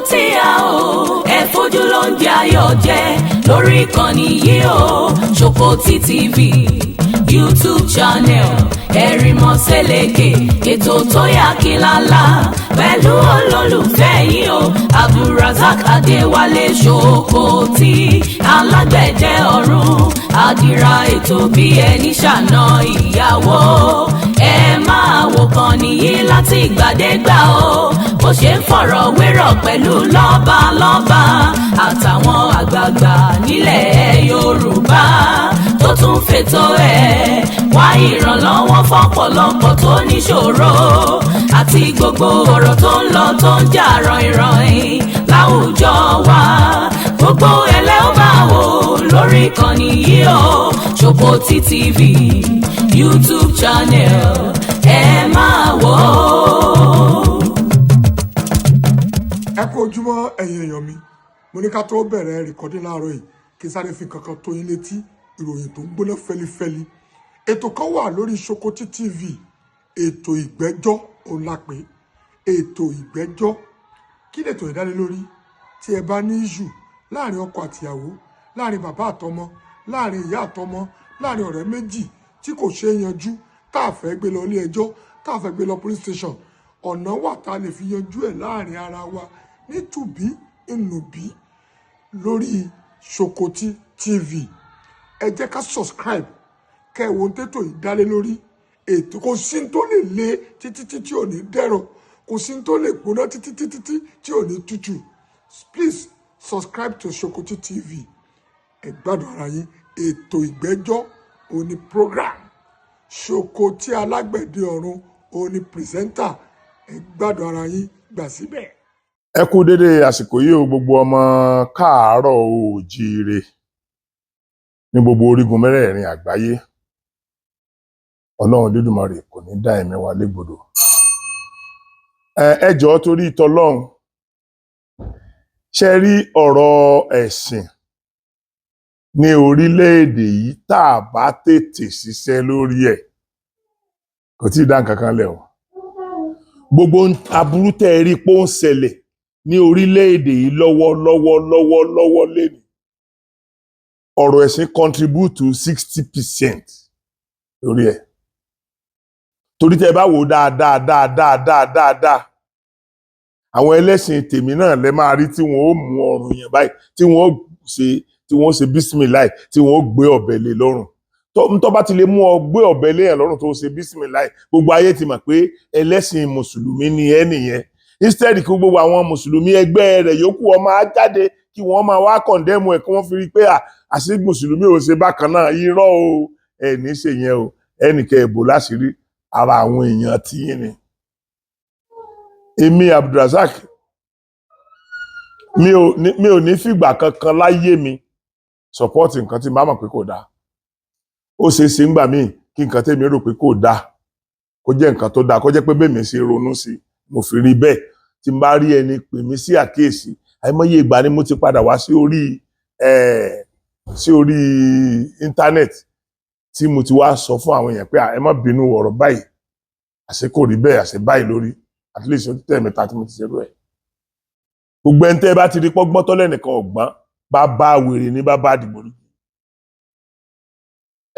Ṣòkòtì a ò ẹ fojú ló ń jẹ ayọ̀ jẹ lórí ìkànnì yìí o. Ṣòkòtì TV YouTube channel, Ẹ̀rìmọ̀sẹ̀lẹ̀kẹ̀, ètò tó yà kí lálá pẹ̀lú olólùfẹ́ yìí o, Abdulrasaq Adéwálé Ṣòkòtì, alágbẹ̀dẹ ọ̀run, àdìrà ètò bí ẹni ṣàna ìyàwó. Ẹ máa wò kàn nìyí láti ìgbàdégbà o, bó ṣe ń fọ̀rọ̀ wérọ̀ pẹ̀lú lọ́balọ́ba àtàwọn àgbààgbà nílẹ̀ Yorùbá, tó tún fètò ẹ̀ wá ìrànlọ́wọ́ fọ́pọ̀lọpọ̀ tó níṣòro, àti gbogbo ọ̀rọ̀ tó ń lọ, tó ń jà ròhìnròhìn láwùjọ wa. Gbogbo ẹlẹ́ ó máa wò lórí ìkànnì yìí o. Ṣòkòtì TV YouTube channel, ẹ máa wò ó. Ẹ kú ojúmọ́, ẹ̀yin èèyàn mi. Mo ní ká tó bẹ̀rẹ̀ recording láàárọ̀ yìí, kí n sáré fi kankan tó yín létí, ìròyìn tó ń gbóná fẹlifẹli. Ètò kan wà lórí Ṣòkòtì TV, ètò ìgbẹ́jọ́ òun la pè é, ètò ìgbẹ́jọ́. Kí lètò ìdánilórí? Tí ẹ bá ní issue láàrin ọkọ àtìyàwó, láàrin bàbá àtọmọ, láàrin ìyá àtọmọ, láàrin ọ̀rẹ́ méjì tí kò ṣeé yanjú, tá a fẹ́ gbé lọ ilé ẹjọ́, tá a fẹ́ gbé lọ police station, ọ̀nà wà tá a lè fi yanjú ẹ̀ láàrin ara wa nítùbí ìnùbí lórí Ṣòkòtì TV. Ẹ jẹ́ ká subscribe, kẹ́ ẹ wo ohun tètò yìí dálé lórí. Ètò kò sí tó lè le títí títí ò ní dẹ̀rọ̀, kò sí tó lè gbóná títí títí tí ò ní tutù. Please subscribe to Ṣòkòtì TV. Ẹ gbádùn ara yín. Ètò ìgbẹ́jọ́ òní program, Ṣòkòtì alágbẹ̀dẹ ọ̀run òní presenter. Ẹ gbádùn ara yín gbà síbẹ̀. Ẹ kú dédé àsìkò yìí o, gbogbo ọmọ káàárọ̀ oòjíire ní gbogbo orígun mẹ́rẹ̀ẹ̀rin àgbáyé. Ọlọ́run Olódùmarè kò ní dá ẹ̀mí wa légbodò. Ẹ jọ̀ọ́, torí tọlọ́run, ṣe rí ọ̀rọ̀ ẹ̀sìn ní orílẹ̀-èdè yìí, tá a bá tètè ṣiṣẹ́ lórí ẹ̀, kò tí ì dá nǹkan kan lẹ̀ o. Gbogbo aburú tẹ́ ẹ rí pé ó ń ṣẹlẹ̀ ní orílẹ̀-èdè yìí lọ́wọ́lọ́wọ́ lọ́wọ́lọ́wọ́ lẹ́nu, ọ̀rọ̀ ẹ̀sìn contribute to 60% lórí ẹ̀. Torí tẹ́ ẹ bá wò ó dáadáa dáadáa dáadáa dáadáa, àwọn ẹlẹ́sìn tèmi náà lẹ máa rí tí wọ́n ó mú ọrùn yẹn báyìí, tí wọ́n ó ṣe bísímìláì, tí wọ́n ó gbé ọ̀bẹ lé lọ́rùn. Tó bá ti lè mú ọ gbé ọ̀bẹ lé yẹn lọ́rùn, tó ṣe bísímìláì, gbogbo ayé ti mọ̀ pé ẹlẹ́sìn mùsùlùmí ni ẹ́ nìyẹn. Instead kí gbogbo àwọn mùsùlùmí ẹgbẹ́ rẹ̀ yòókù ọmọ á jáde, kí wọ́n máa wá condemn ẹ̀, kí wọ́n fi rí i pé àṣé mùsùlùmí ò ṣe bákan náà. Irọ́ o, ẹ̀ ní ṣe yẹn o. Ẹnìkẹ́ ẹ̀bò láṣìírí ara àwọn èèyàn tiyín ni. Èmi Abdulrasaq, mi ò ní fìgbà kankan láyé mi support nǹkan tí n bá mọ̀ pé kò dáa. Ó ṣeé ṣe ńgbà míì kí nǹkan tèmi rò pé kò dáa kó jẹ́ nǹkan tó dáa, kó jẹ́ pé bẹ́ẹ̀ mi ṣe ronú sí mo fi rí bẹ́ẹ̀. Tí n bá rí ẹni pè mí sí àkíyèsí, àìmọye ìgbà ni mo ti padà wá sí orí íńtánẹ́ẹ̀tì tí mo ti wá sọ fún àwọn èèyàn pé, "Ah, ẹ má bínú, ọ̀rọ̀ báyìí, àṣé kò rí bẹ́ẹ̀, àṣé báyìí lórí." At least ó ti tẹ̀ mẹ́ta tí mo ti ṣerú ẹ̀. Gbogbo ẹni tẹ́ ẹ bá ti rí pọ́gbọ́n tọ́lẹ̀ nìkan ọ̀gbọ́n bá bá wèrè ní bá bá dìbò ní.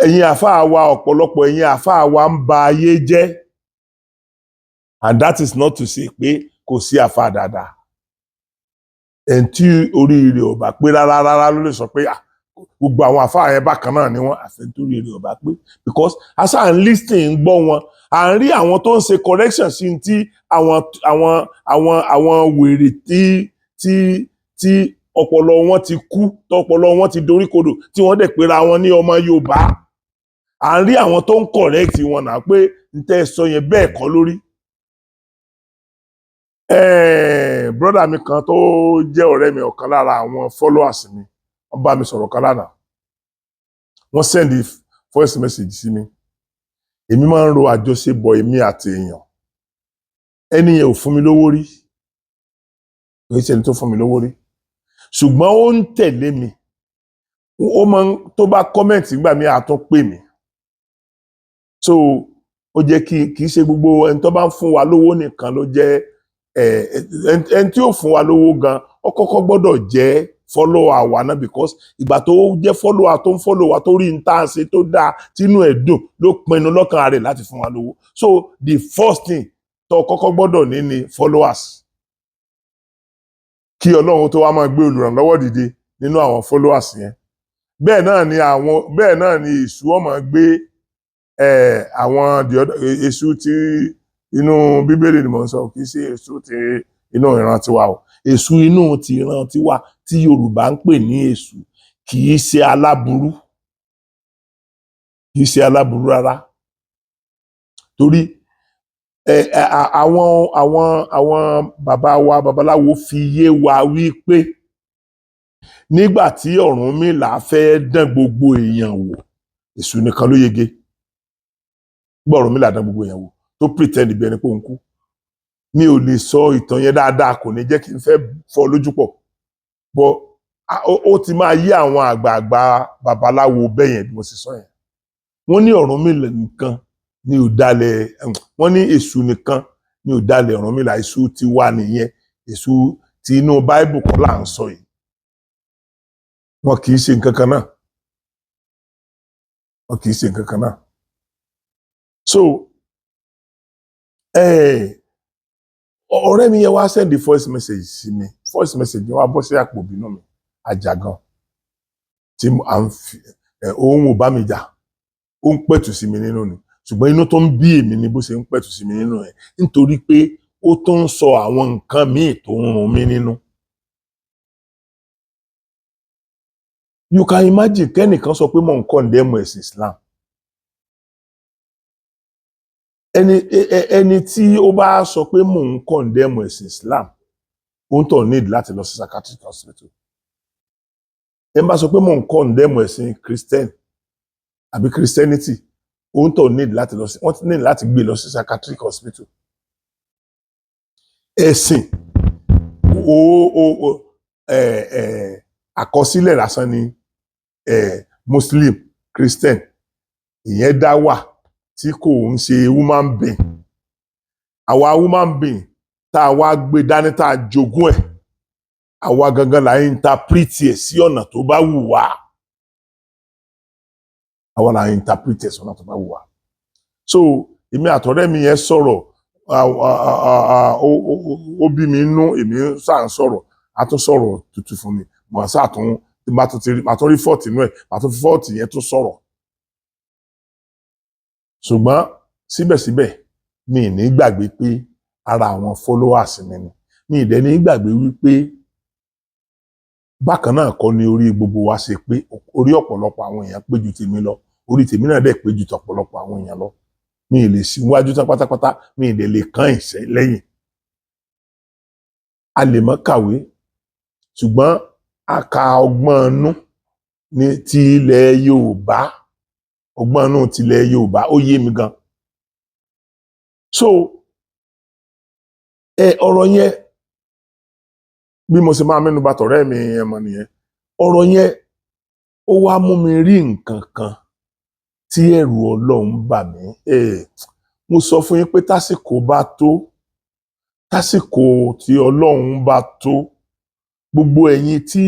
Ẹ̀yin àfáà wa, ọ̀pọ̀lọpọ̀ ẹ̀yin àfáà wa ń ba ayé jẹ́. And that is not to say pé kò sí àfáà dáadáa. Ẹni tí oríire ò bá pé rárá rárá ló lè sọ pé, ah, gbogbo àwọn àfáà yẹn bákan náà ni wọ́n. Àfẹn tó oríire ò bá pé, because as à ń listen, ń gbọ́ wọn, à ń rí àwọn tó ń ṣe correction sí tí àwọn wèrè tí ọpọlọ wọn ti kú, tọpọlọ wọn ti doríkodò, tí wọ́n dẹ̀ pera wọn ní ọmọ Yorùbá. À ń rí àwọn tó ń correct wọn náà pé n tẹ́ sọ yẹn, bẹ́ẹ̀ kọ́ lórí. Brother mi kan tó jẹ́ ọ̀rẹ́ mi, ọ̀kan lára àwọn followers mi, wọ́n bá mi sọ̀rọ̀ kan lánàá. Wọ́n send voice message sí mi. Èmi máa ń ro àjọṣepọ̀ èmi àti èèyàn. Ẹni yẹn ò fún mi lówó rí, kò í ṣe ẹni tó fún mi lówó rí, ṣùgbọ́n ó ń tẹ̀lé mi. Ó máa ń tó bá comment nígbà míì, á tún pè mí. So ó jẹ́ kí kì í ṣe gbogbo ẹni tó bá ń fún wa lówó nìkan ló jẹ́. Ẹni tí ó fún wa lówó gan, ó kọ́kọ́ gbọ́dọ̀ jẹ́ follower wa náà, because ìgbà tó jẹ́ follower, tó ń follow wa, tó rí n tá a ṣe tó dáa, tínú ẹ̀ dùn, ló pinnu lọ́kàn rẹ̀ láti fún wa lówó. So the first thing tó kọ́kọ́ gbọ́dọ̀ ní ni followers, kí Ọlọ́run tó wá máa gbé olùrànlọ́wọ́ dìde nínú àwọn followers yẹn. Bẹ́ẹ̀ náà ni èṣù ó máa gbé àwọn the other èṣù tí inú Bíbélì ni mò ń sọ, kì í ṣe èṣù tí inú ìran tiwa o. Èṣù inú ti ìran tiwa tí Yorùbá ń pè ní èṣù kì í ṣe aláburú, kì í ṣe aláburú rárá, torí ẹ ẹ àwọn bàbá wa babaláwo fi yé wa wípé nígbà tí Ọ̀rúnmìlà fẹ́ dán gbogbo èèyàn wò, èṣù nìkan ló yege. Gbọ́, Ọ̀rúnmìlà dán gbogbo èèyàn wò, tó pretend bí ẹni pé òun kú. Mi ò lè sọ ìtàn yẹn dáadáa, kò ní jẹ́ kí n fẹ́ fọ́ lójú pọ̀ bọ́. Ó ti máa yí àwọn àgbààgbà babaláwo bẹ́yẹn bí mo sì sọ yẹn. Wọ́n ní Ọ̀rúnmìlà nìkan ní ò dalẹ̀, wọ́n ní èṣù nìkan ní ò dalẹ̀ Ọ̀rúnmìlà. Èṣù ti wà nìyẹn, èṣù ti inú Báíbù kọ́ là ń sọ yìí. Wọn kì í ṣe nǹkan kan náà, wọn kì í ṣe nǹkan kan náà. So ọ̀rẹ́ mi yẹn wá send the voice message sí mi. Voice message yẹn wá bọ́ sí àpò ìbínú mi àjàgàn tí à ń fi òun ò bá mi jà, ó ń pẹ̀tù sí mi nínú ni. Ṣùgbọ́n inú tó ń bí èmi ni bó ṣe ń pẹ̀tù sí mi nínú ẹ̀, nítorí pé ó tún ń sọ àwọn nǹkan míì tó ń run mí nínú. You can imagine kẹ́nìkan sọ pé mò ń condemn ẹ̀sìn Islam. Ẹni tí ó bá sọ pé mò ń condemn ẹ̀sìn Islam, ó ń tọ̀ need láti lọ sí psychiatric hospital. Ẹ bá sọ pé mò ń condemn ẹ̀sìn Christian àbí Christianity, ó ń tọ̀ need láti lọ sí, wọ́n need láti gbé lọ sí psychiatric hospital. Ẹ̀sìn ó ẹ ẹ àkọsílẹ̀ lásán ni. Muslim, Christian, ìyẹn dá wà tí kò ń ṣe human being. Àwa human being tá a wá gbé dání, tá a jogún ẹ̀, àwa gangan là ń interpret ẹ̀ sí ọ̀nà tó bá wù wá. Àwa là ń interpret ẹ̀ sí ọ̀nà tó bá wù wá. So èmi àtọ̀rẹ́ mi yẹn sọ̀rọ̀, ó bí mi nú, èmi sáà ń sọ̀rọ̀, a tún sọ̀rọ̀ tútù fún mi, mo sáà tún tí bá tún ti rí, màá tún rí fault inú ẹ̀, màá tún fi fault yẹn tún sọ̀rọ̀. Ṣùgbọ́n síbẹ̀síbẹ̀, mi ì ní gbàgbé pé ara àwọn followers mi ni. Mi ì dẹ̀ ní gbàgbé wípé bákan náà kọ́ ni orí gbogbo wa ṣe pé. Orí ọ̀pọ̀lọpọ̀ àwọn èèyàn pé ju tèmi lọ, orí tèmi náà dẹ̀ pé ju tọ̀pọ̀lọpọ̀ àwọn èèyàn lọ. Mi ì lè síwájú tán pátápátá, mi ì dẹ̀ lè kán ìṣẹ́ lẹ́yìn. A lè mọ́ kàwé, ṣùgbọ́n a ka ọgbọ́n inú ní ti ilẹ̀ Yorùbá. Ọgbọ́n inú ti ilẹ̀ Yorùbá ó yé mi gan. So ọ̀rọ̀ yẹn, bí mo ṣe máa mẹ́nu bà tọ̀rẹ́ mi yẹn mọ̀ nìyẹn. Ọ̀rọ̀ yẹn ó wá mú mi rí nǹkan kan tí ẹ̀rù Ọlọ́run bà mí. Mo sọ fún yín pé tásìkò bá tó, tásìkò tí Ọlọ́run bá tó, gbogbo ẹ̀yin tí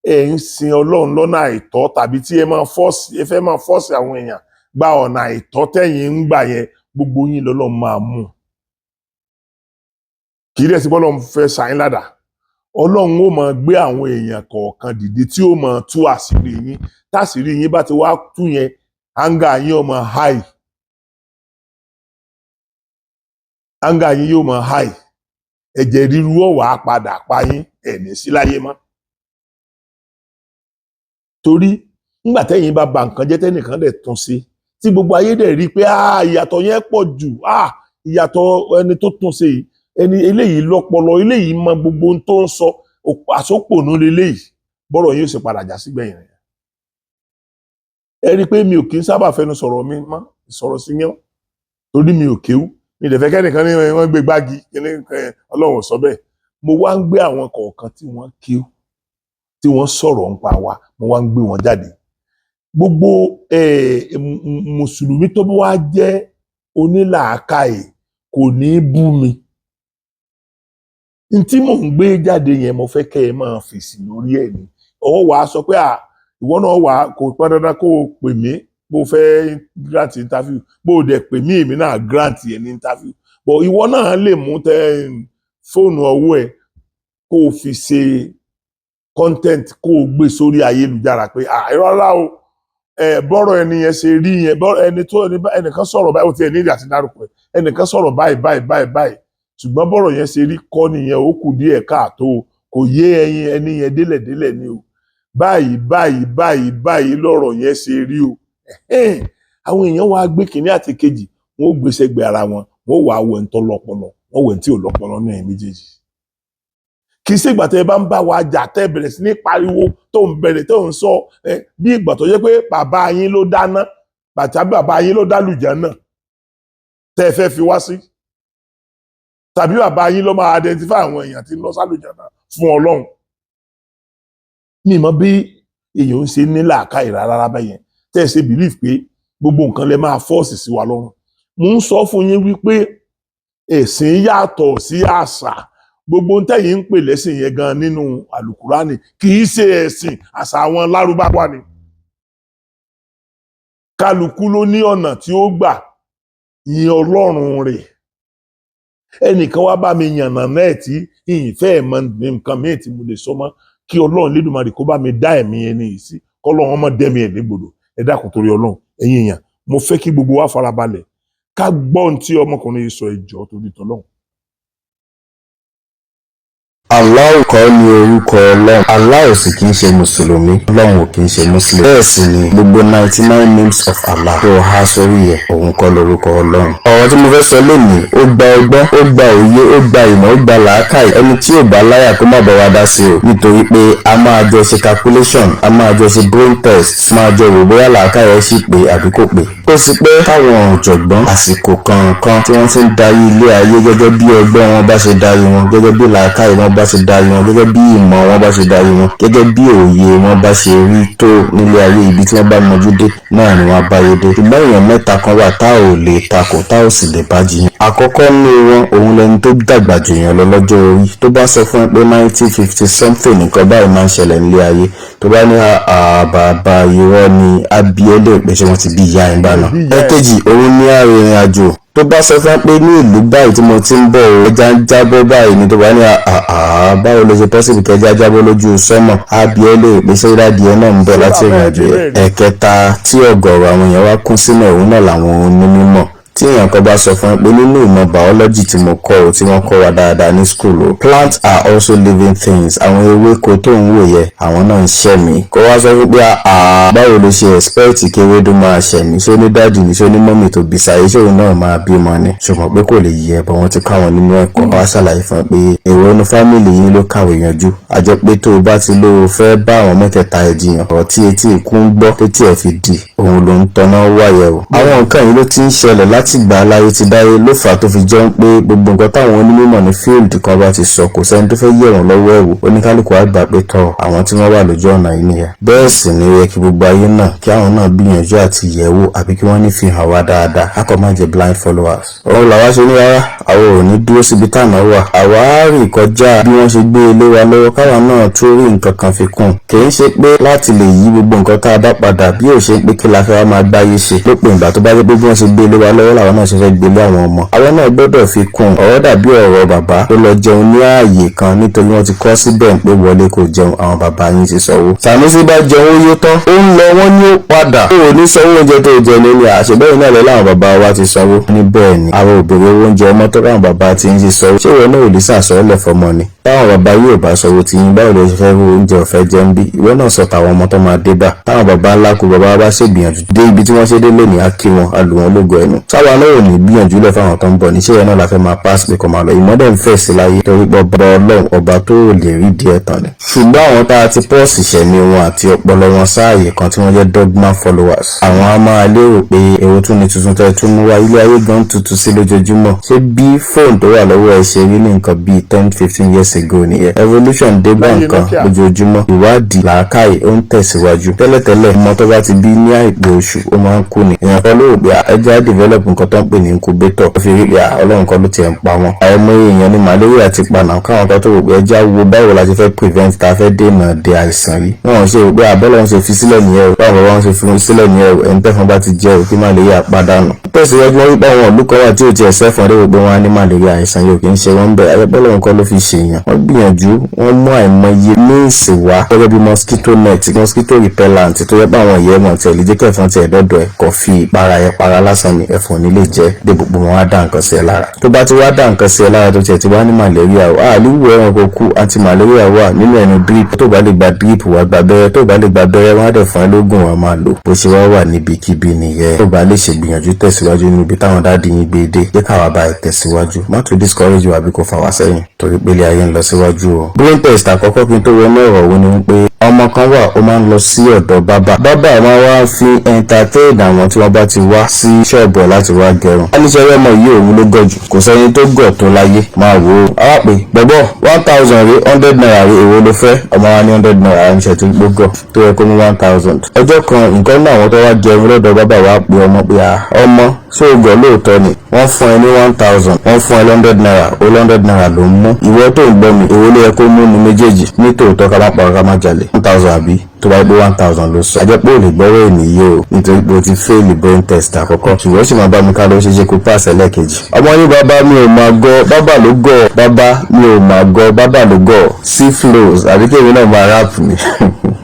ẹ ń sin Ọlọ́run lọ́nà àìtọ́, tàbí tí ẹ máa force, ẹ fẹ́ máa force àwọn èèyàn gba ọ̀nà àìtọ́ tẹ̀yin ń gbà yẹn, gbogbo yín lọ́lọ́run máa mú. Kì í dẹ̀ sí bọ́lọ́run fẹ́ ṣàyín ládàá. Ọlọ́run ó máa gbé àwọn èèyàn kọ̀ọ̀kan dìde tí ó máa tú àṣírí yín. Táṣírí yín bá ti wá tú yẹn, anger yín ó máa high, anger yín yóò máa high, ẹ̀jẹ̀ ríru ó wá padà pa yín, ẹ̀ ní sí láyé mọ́. Torí nígbà tẹ́yìn bá ba nǹkan jẹ́, tẹ́nìkan dẹ̀ tún sí, tí gbogbo ayé dẹ̀ rí i pé ìyàtọ̀ yẹn pọ̀ jù, ìyàtọ̀ ẹni tó tún ṣe yìí, ẹni eléyìí lọ́pọlọ, eléyìí mọ gbogbo ohun tó ń sọ, àsopònú leléyìí, bọ́rọ̀ yóò ṣe padà já sígbẹ̀yìn rẹ̀. Ẹ rí i pé mi ò kí ń sábà fẹnu sọ̀rọ̀ mi mọ́, sọ̀rọ̀ sí yẹn, torí mi ò kéwú. Mi dẹ̀ fẹ́ kẹ́nìkan ní wọ́n gbé gbági kíní kan. Ọlọ́run ò sọ bẹ́ẹ̀. Mo wá ń gbé àwọn kọ̀ọ̀kan tí wọ́n kéwú, tí wọ́n sọ̀rọ̀ ń pa wa, mo wá ń gbé wọn jáde. Gbogbo mùsùlùmí tó bá wá jẹ́ onílàákàyè kò ní í bú mi. N tí mò ń gbé jáde yẹn, mo fẹ́ kẹ́ ẹ máa fèsì lórí ẹ̀ ni. Ọwọ́ wàá sọ pé à ìwọ náà wà, kò pọn dandan kó o pè mí bó o fẹ́ grant interview. Bó o dẹ̀ pè mí, èmi náà grant yẹn ní interview, but ìwọ náà lè mú tẹ fóònù ọwọ́ ẹ kó o fi ṣe content, kó o gbé sórí ayélujára pé à rárá o, ẹ bọ́rọ̀ ẹni yẹn ṣe rí yẹn, bọ́rọ̀ ẹni tó ẹnìkan sọ̀rọ̀ báyìí, ó ti ẹ̀ nídìí àti dárúkọ ẹ̀, ẹnìkan sọ̀rọ̀ báyìí báyìí báyìí báyìí, ṣùgbọ́n bọ́rọ̀ yẹn ṣe rí kọ́ nìyẹn, ó kù díẹ̀ káàtó, kò yé ẹyin ẹni yẹn délẹ̀délẹ̀ ni o, báyìí báyìí báyìí báyìí lọ́rọ̀ yẹn ṣe rí o. Ẹ̀hẹ́n, àwọn èèyàn wá gbé kínní àti kejì, wọn ó gbé sẹ́gbẹ̀ẹ́ ara wọn, wọn ó wàá wẹ̀ ń tọ́ lọ́pọlọ, wọn wẹ̀ ń tí ò lọ́pọlọ náà ẹ̀ méjèèjì. Kì í ṣe ìgbà tẹ́ ẹ bá ń bá wa jà, tẹ́ ẹ bẹ̀rẹ̀ sí ní pariwo, tó ń bẹ̀rẹ̀ tó ń sọ ẹ bí ìgbà tó jẹ́ pé bàbá yín ló dáná bàtà, bàbá yín ló dálùjẹ́ náà tẹ́ ẹ fẹ́ fi wá sí, tàbí bàbá yín ló máa identify àwọn èèyàn tí ń lọ sálùjẹ́ náà fún Ọlọ́run. Mi mọ̀ bí èèyàn ń ṣe ní làákàyè rárá bẹ́yẹn, tẹ́ ẹ ṣe believe pé gbogbo nǹkan lẹ máa force sí wa lọ́rùn. Mo ń sọ fún yín wípé ẹ̀sìn yàtọ̀ sí àṣà. Gbogbo ń tẹ̀yìn ń pè lẹ́sìn yẹn gan nínú àlùkùránì kì í ṣe ẹ̀sìn, àṣà àwọn Lárúbáwá ni. Kálukú ló ní ọ̀nà tí ó gbà yin Ọlọ́run rẹ̀. Ẹnìkan wá bá mi yànnà náà tí ìfẹ́ ẹ̀ mọ nǹkan míì tí mo lè sọ mọ́. Kí Ọlọ́run Lédùmarè kó bá mi dá ẹ̀mí ẹni yìí sí, kọ́lọ́run ọmọ dẹ́mi ẹ̀ légbodò. Ẹ dákun, torí Ọlọ́run, ẹ̀yin èèyàn, mo fẹ́ kí gbogbo wa farabalẹ̀ ká gbọ́ ohun tí ọmọkùnrin yìí sọ. Ẹ jọ̀ọ́, torí tọ́lọ́run. Allah kọ́ ni orúkọ Ọlọ́run. Allah ò sì kì í ṣe mùsùlùmí, Ọlọ́run ò kì í ṣe muslim. Bẹ́ẹ̀ sì ni gbogbo 99 names of Allah tó há sórí ẹ̀, òun kọ́ lorúkọ Ọlọ́run. Ọ̀rọ̀ tí mo fẹ́ sọ lénìí, ó gba ọgbọ́n, ó gba òye, ó gba ìmọ̀, ó gba làákàyè. Ẹni tí ò bá láyà, kó má bá wa dá sí o, nítorí pé a máa jọ ṣe calculation, a máa jọ ṣe brain test, máa jọ wò bóyá làákàyè sì pé àbí kò pé. Ó sì pé táwọn ọ̀jọ̀gbọ́n àsìkò kọ̀ọ̀kan tí wọ́n ti ń darí ilé ayé, gẹ́gẹ́ bí ọgbọ́n wọn bá ṣe darí wọn, gẹ́gẹ́ bí làákàyè wọn bá ṣe darí wọn, gẹ́gẹ́ bí ìmọ̀ wọn bá ṣe darí wọn, gẹ́gẹ́ bí òye wọn bá ṣe rí tó nílé ayé, ibi tí wọ́n bá mọjú dé náà ni wọ́n bá yé dé. Ṣùgbọ́n èèyàn mẹ́ta kan wà tá ò lè takò, tá ò sì lè bá jiyàn. Àkọ́kọ́ ní wọn, òun lẹni tó dàgbà jù yàn lọ lọ́jọ́ orí. Tó bá sọ fún ẹ pé 1950 something nǹkan báyìí máa ń ṣẹlẹ̀ nílé ayé, tó bá ní àbàbà irọ́ ni, abiẹ́lẹ̀ pé ṣé wọ́n ti bí ìyá ẹ̀ ń bá náà. Ẹ̀kejì, òun ní arìnrìn àjò. Tó bá sọ fún ẹ pé ní ìlú báyìí tí mo ti ń bọ̀ o, ẹja ń jábọ́ báyìí ni, tó bá ní àà, báwo ló ṣe possible kẹjá jábọ́ lójú sọ́mọ̀, abiẹ́lẹ̀ pé ṣé ìdádìí náà ń bọ̀ láti ìrìn àjò yẹn. Ẹ̀kẹta tí ọ̀gọ̀rọ̀ àwọn èèyàn wá kún sínú, òun náà làwọn onímọ̀. Tí èèyàn kan bá sọ fún ẹ pé nínú ìmọ̀ biology tí mo kọ́ o, tí wọ́n kọ́ wa dáadáa ní school o, plants are also living things, àwọn ewéko tó ń wò yẹ, àwọn náà ń ṣẹ̀mí, kó wá sọ fún pé àà, báwo ló ṣe expect kí ewédú máa ṣẹ̀mí? Ṣé ó ní daddy ni? Ṣé ó ní mummy tó bí sáyé? Ṣé òun náà máa bímọ ni? Ṣùgbọ́n pé kò lè yẹ ẹ bọ́, wọ́n ti kọ́ àwọn nínú ẹ̀kọ́ wá ṣàlàyé fún ẹ pé èrò inú family yín ló kàwé yanjú. Àjọ pé tó o bá ti lóo fẹ́ bá àwọn mẹ́tẹ̀ẹ̀ta ẹ̀ jiyàn, ọ̀rọ̀ tí etí ikú ń gbọ́ létí ẹ̀ fi di òun ló ń tọ́ná wáyẹ̀ o. Àwọn nǹkan yìí ló ti ń ṣẹlẹ̀ láti ìgbà aláyé ti dáyé, ló fà á tó fi jẹ́ pé gbogbo nǹkan táwọn onímọ̀ ní field kan bá ti sọ, kò sẹ́ni tó fẹ́ yẹ̀ wọ́n lọ́wọ́ ẹ̀wò. Oníkálukú á gbà pé tọ́ àwọn tí wọ́n wà lójú ọ̀nà yìí nìyẹn. Bẹ́ẹ̀ sì ni ó yẹ kí gbogbo ayé náà, kí àwọn náà gbìyànjú àti yẹ̀wò, àbí kí wọ́n ní fi hàn wá dáadáa, a kò má jẹ́ blind followers. Òun làwa ṣe ní rárá, àwọn ò ní dúró síbi táwọn wà. Àwa á rìn kọjá bí wọ́n ṣe gbé ilé wa lọ́wọ́, káwa náà tún rí nǹkan kan fi kún. Kì í ṣe pé láti lè yí gbogbo nǹkan tá a bá padà, bí ò ṣe pé kí la fẹ́ wá máa gbáyé ṣe lópin ìgbà tó bá jẹ́ pé bí wọ́n ṣe gbé ilé wa lọ́wọ́ làwọn náà ṣe fẹ́ gbé lé àwọn ọmọ. Àwọn náà gbọ́dọ̀ fi kún. Ọ̀rọ̀ dàbí ọ̀rọ̀ bàbá tó lọ jẹun ní ààyè kan nítorí wọ́n ti kọ́ síbẹ̀ pé wọlé kò jẹun, àwọn bàbá yín ti sanwó. Sànúsí bá jẹun ó yó tán, ó ń lọ, wọ́n ní ó padà. Ó ní sanwó oúnjẹ tó jẹ ní ní àṣebẹ́yìn náà lọ láwọn bàbá wa ti sanwó. Ní bẹ́ẹ̀ ni àwọn òbèrè owó oúnjẹ ọmọ tó káwọn bàbá ti ń ṣe sanwó. Ṣé ìwọ náà ò lè sàsọ́ọ́lẹ̀ fọmọ ni? Táwọn bàbá yóò bá sanwó tí yín, báwo lè ṣe fẹ́ rí oúnjẹ ọ̀fẹ́ jẹun? Bí ìwọ náà sọ tàwọn ọmọ tó máa dé bá táwọn bàbá ńlá kú, bàbá bá ṣègbìyànjú dé ibi tí wọ́n ṣe dé lónìí, á kí wọn, á lù wọn lógo ẹnu. Sáwa náà ò ní gbìyànjú lẹ̀ fáwọn tó ń bọ̀ níṣẹ́ yẹn náà la fẹ́ máa pass pé kò máa lọ. Ìmọ́dẹ̀ ń fẹ̀ sí láyé torí pé ọba Ọlọ́run, ọba tó lè rí díẹ̀ tán ni. Ṣùgbọ́n àwọn tá a ti pọ́ọ̀sì ṣẹ̀mí wọn àti ọpọlọ wọn sáàyè kan tí wọ́n jẹ́ dogma followers, àwọn á máa lérò pé èrò tún ni tuntun tẹ́ tún mú wá. Ilé ayé gan tuntun sí lójoojúmọ́. Ṣé bí Bí fóònù tó wà lọ́wọ́ ẹ ṣe rí ní nǹkan bíi 10, 15 years ago nìyẹn. Evolution dé bá Láyé nǹkan Nokia. lójoojúmọ́. Ìwádìí làákàyè ó ń tẹ̀síwájú. Tẹ́lẹ̀tẹ́lẹ̀, ọmọ tó bá ti bí ní àìpé oṣù, ó máa ń kú ni. Èèyàn kan ló rò pé ẹja develop nǹkan tó ń pè ní incubator. Ó fi rí pé Ọlọ́run kan ló tiẹ̀ ń pa wọn. Àìmọye èèyàn ní malaria ti pa náà káwọn kan tó rò pé ẹja wo báwo la ti fẹ́ prevent, tá a fẹ́ dènà de àìsàn yìí. Wọn ò ṣe rò pé àbọ́lọ́run ṣe fi sílẹ̀ nìyẹn o, báwo bàbá wọn ṣe fi sílẹ̀ nìyẹn o, ẹni tẹ́fọn bá ti jẹ́ o, kí malaria padànù. Tẹ̀síwájú, wọn wípé àwọn ìlú kan wà tí ò tiẹ̀ sẹ́fọn dé gbogbo wọn á ní malaria, àìsàn yóò kì í ṣe wọ́n bẹ̀. Ayọ́pọ́lọ́run kọ́ ló fi ṣèyàn. Wọ́n gbìyànjú, wọ́n mú àìmọye means wá gẹ́gẹ́ bí mosquito net, mosquito repellent, tó yẹ pé àwọn ìyẹn wọn tiẹ̀ lè jẹ́ kẹ́fọn tiẹ̀ dọ́dọ̀ ẹ̀ kọ́ fi ìpara yẹn para lásán ni, ẹ̀fọn ní lè jẹ́ débò pé wọ́n á dá nǹkan sí ẹ lára. Tó bá ti wá dá nǹkan sí ẹ lára, tó tiẹ̀ ti wá ní malaria o, àlùwò ẹranko kú. Anti malaria wà nínú ẹnu drip. Tó bá lè gba drip, wá gba abẹ́rẹ́. Tó bá lè gba abẹ́rẹ́, wọ́n á dẹ̀ fún ẹ lóògùn, wọn máa lò. Bó ṣe wá wà níbikíbi nìyẹn. Tó bá lè ṣègbìyànjú tẹ̀síwájú níbi táwọn daddy yín gbé dé, jẹ́ káwa bá ẹ tẹ̀síwájú. Má tún discourage wa bí kò fà wá sẹ́yìn, torí pé ilé ayé ń lọ síwájú o. Brain test àkọ́kọ́ kí n tó wọnú ọ̀rọ̀ wo ni wípé ọmọ kan wà, ó máa ń lọ sí ọ̀dọ̀ bábà. Bábà máa wá fi entertain àwọn tí wọ́n bá ti wá sí ṣọ́ọ̀bù ẹ̀ láti wá gẹrun. Wọ́n ní sẹ́rẹ́ ọmọ yìí, òun ló gọ̀ jù, kò sẹ́ni tó gọ̀ tó láyé. Máa wò ó, àwa pé bọ̀bọ̀, 1,000 rí, 100 naira rí, èwo ló fẹ́? Ọmọ wa ní 100 naira. Ẹ̀ ń ṣe tó gbó gọ̀ tó yẹ kó mú 1,000. Ọjọ́ kan, nǹkan náà, àwọn tó wá gẹrun lọ́dọ̀ bábà wá pe ọmọ pé, "Ah, ọmọ, ṣé o gọ̀ lóòótọ́ ni? Wọ́n fún ẹ ní 1,000, wọ́n fún ẹ 100 naira, ó 100 naira ló ń mú. Ìwọ tó ń gbọ́ mi, èwo ló yẹ kó mú nu méjèèjì ní tòótọ́? Ká má parọ́, ká má jalè, 1,000 àbí?" Tó bá gbé 1,000 ló sọ, àjẹ́ pé ò lè gbọ́rọ̀ ènìyàn o, nítorí pé o ti fail brain test àkọ́kọ́. Ṣùgbọ́n sì máa bá mi ká ló ṣe ṣe kó pass ẹlẹ́ẹ̀kejì. Ọmọ ní, "Bàbá, mi ò máa gọ̀, bàbá ló gọ̀. Bàbá, mi ò máa gọ̀, bàbá ló gọ̀." Sí flows àbí kémi náà máa rap ni.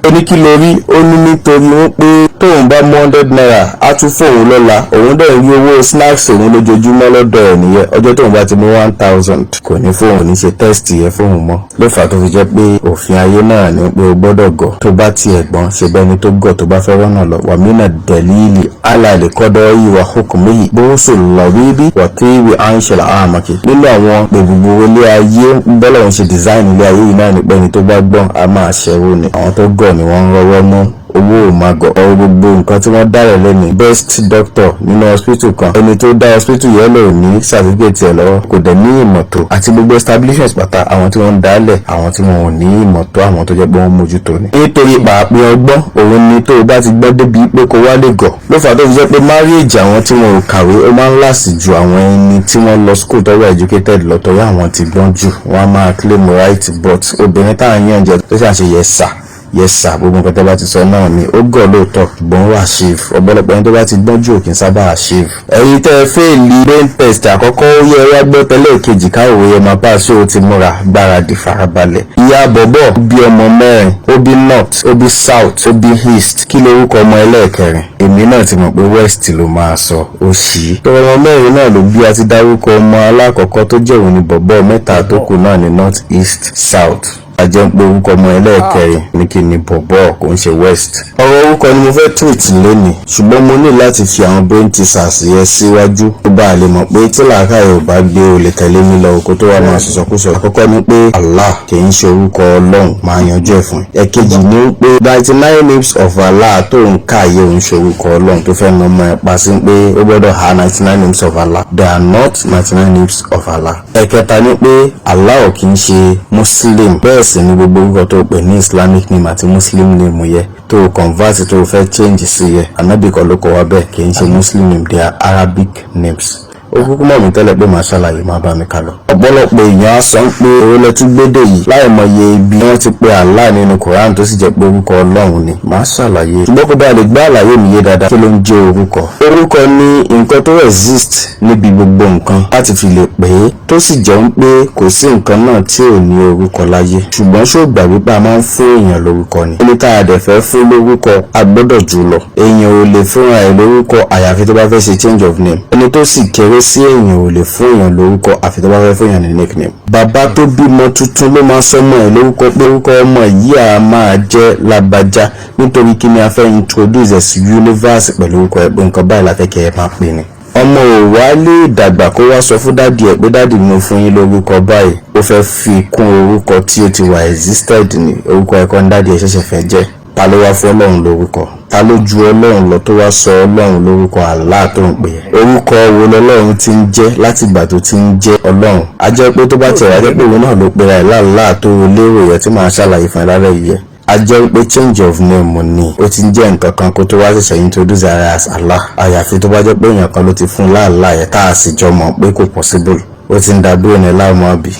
Ó ní, "Kí ló rí?" Ó ní nítorí wípé tóun bá mú 100 naira, á tún fóun lọ́la, òun dẹ̀ rí owó snacks òun lójoojúmọ́ lọ́dọ̀ ẹ̀ nìyẹn. Ọjọ́ tóun bá ti mú 1,000, kò ní fóun ní ṣe test yẹn fóun mọ́. Ló fà á tó fi jẹ́ pé òfin ayé náà ni pé o gbọ́dọ̀ gọ̀. Tó bá tiẹ̀ gbọ́n ṣe bẹ́ni tó gọ̀, tó bá fẹ́ rọ́nà lọ, wàmínà dẹ̀líìlì alàlẹ́ kọ́dọ̀ ìwà hukumihi bóṣù lọ́bíbí wàtíwì ànṣẹ́lá àmàkì. Nínú àwọn gbogbo ilé ayé, bọ́lá òun ṣe design ilé ayé yìí náà ní pé ẹni tó bá gbọ́n a máa ṣẹ́wó ni. Àwọn tó gọ̀ ni wọ́n ń rọ́wọ́ mú owó. Ò máa gọ̀ ọ̀rọ̀ gbogbo nǹkan tí wọ́n dálẹ̀ lẹ́nu. Best doctor nínú hospital kan, ẹni tó dá hospital yẹn lò ní certificate ẹ̀ lọ́wọ́, kò dẹ̀ ní ìmọ̀ tó. Àti gbogbo establishments pátá, àwọn tí wọ́n ń dálẹ̀, àwọn tí wọn ò ní ìmọ̀ tó, àwọn tó jẹ́ pé wọ́n mójútó ni. Nítorí pàápín ọgbọ́n òun ni tó o bá ti gbọ́ débi pé kó wá lè gọ̀, ló fà á tó fi jẹ́ pé marriage àwọn tí wọn ò kàwé, ó máa ń last ju àwọn ẹni tí wọ́n lọ school tó wà educated lọ, torí àwọn ti gbọ́n jù, wọ́n á máa claim right. But obìnrin tá à ń yàn jẹ tó ṣàṣe "Yes sir, yes sir," gbogbo nǹkan tó bá ti sọ náà ni, ó gọ̀ lóòótọ́, ṣùgbọ́n ó achieve. Ọ̀pọ̀lọpọ̀ ẹni tó bá ti gbọ́n jù ò kì í sábà achieve. Ẹ̀yin tẹ́ ẹ fail brain test àkọ́kọ́, ó yẹ wá gbọ́ tẹ́lẹ̀ kejì káwọ́ yẹ máa bá a ṣé o ti múra, gbáradì, farabalẹ̀. Ìyá bọ̀bọ̀ bí ọmọ mẹ́rin: ó bí north, ó bí south, ó bí east. Kí lorúkọ ọmọ ẹlẹ́ẹ̀kẹrin? Èmi náà ti mọ̀ pé west ló máa sọ. Ó ṣì í. Tọrọ ọmọ mẹ́rin náà ló bí. A ti dárúkọ ọmọ alákọ̀ọ́kọ́ tó jẹ́ òun ni bọ̀bọ̀. Mẹ́ta tó kù náà ní north, east, south. Ajẹ́ ń pé orúkọ ọmọ ẹlẹ́ẹ̀kẹrin ní kí ni bọ̀bọ̀, kò ń ṣe west. Ọ̀rọ̀ orúkọ ni mo fẹ́ treat lónìí, ṣùgbọ́n mo ní láti fi àwọn brain teasers yẹn síwájú kó bá a lè mọ̀ pé tí làákàyè ò bá gbé, o lè tẹ̀lé mi lọ oko tó wà máa sọ̀sọ̀kúsọ. Àkọ́kọ́ ni pé Allah kì í ṣe orúkọ Ọlọ́run, máa yanjú ẹ̀ fún ẹ. Ẹ̀kejì ni pé 99 names of Allah tó ń kà yé òun ṣe orúkọ Ọlọ́run, tó fẹ́ nà ọmọ ẹ̀ pa sí pé ó gbọ́dọ̀ ha 99 names of Allah. They are not 99 names of Allah. Ẹ̀kẹta ni pé Allah ò kì í ṣe Muslim. Bẹ́ẹ̀ sì ni gbogbo orúkọ tó pè ní Islamic name àti Muslim name yẹ tó convert, tó fẹ́ change sí yẹ, Anabi kọ́ ló kọ́ wa bẹ́ẹ̀. Kì í ṣe Muslim name, they are Arabic names. Ó kúkú mọ̀ mí tẹ́lẹ̀ pé màá ṣàlàyé, máa bá mi kà lọ. Ọ̀pọ̀lọpọ̀ èèyàn á sọ pé owó lẹ́tún gbédè yìí, láì mọye ibi wọ́n ti pe Allah nínú Quran tó sì jẹ́ pé orúkọ Ọlọ́run ni. Màá ṣàlàyé, ṣùgbọ́n kó bá lè gbọ́ àlàyé mi yé dáadáa, kí ló ń jẹ́ orúkọ? Orúkọ ni nǹkan tó exist níbi gbogbo nǹkan láti fi lè pè é, tó sì jẹ́ pé kò sí nǹkan náà tí ò ní orúkọ láyé. Ṣùgbọ́n ṣó gbà wípé a máa ń fún èèyàn lórúkọ ni? Ẹni tá a dẹ̀ fẹ́ fún lórúkọ, a gbọ́dọ̀ jù lọ. Èèyàn ò lè fúnra ẹ̀ lórúkọ, àyàfi tó bá fẹ́ ṣe change of name. Ẹni tó sì kéré sí èèyàn ò lè fún èèyàn lórúkọ, àfi tó bá fẹ́ fún èèyàn ní nickname. Bàbá tó bímọ tuntun ló máa sọmọ ẹ̀ lórúkọ, pé orúkọ ọmọ yìí á máa jẹ́ lágbájá, nítorí kí ni? A fẹ́ introduce ẹ̀ sí universe pẹ̀lú orúkọ ẹ̀, pé nǹkan báyìí la fẹ́ kẹ́ ẹ máa pè ní. Ọmọ ò wá lè dàgbà kó wá sọ fún daddy ẹ̀ pé, "Daddy, mo fún yín lórúkọ báyìí." Ó fẹ́ fi kún orúkọ tí ó ti wà existed ní. Orúkọ ẹ̀kọ́ ní daddy ẹ̀ ṣẹ̀ṣẹ̀ fẹ́ jẹ́. Ta ló wá fún Ọlọ́run lórúkọ? Ta ló ju Ọlọ́run lọ tó wá sọ Ọlọ́run lórúkọ Allah tó ń pè é? Orúkọ wo lọ́lọ́run ti ń jẹ́ látìgbà tó ti ń jẹ́ Ọlọ́run? A jẹ́ pé tó bá tiẹ̀ wá jẹ́ pé òun náà ló pera ẹ̀ láàlá tó lérò yẹ tí màá ṣàlàyé fún ẹ lálẹ́ yìí yẹ, a jẹ́ pé change of name ni. Ó ti ń jẹ́ nǹkan kan kó tó wá ṣẹ̀ṣẹ̀ introduce ara as Allah, àyàfi tó bá jẹ́ pé èèyàn kan ló ti fún láàlá yẹn, tá a sì jọ mọ̀ pé kò possible. Ó ti ń dàbí òní láàmú àbí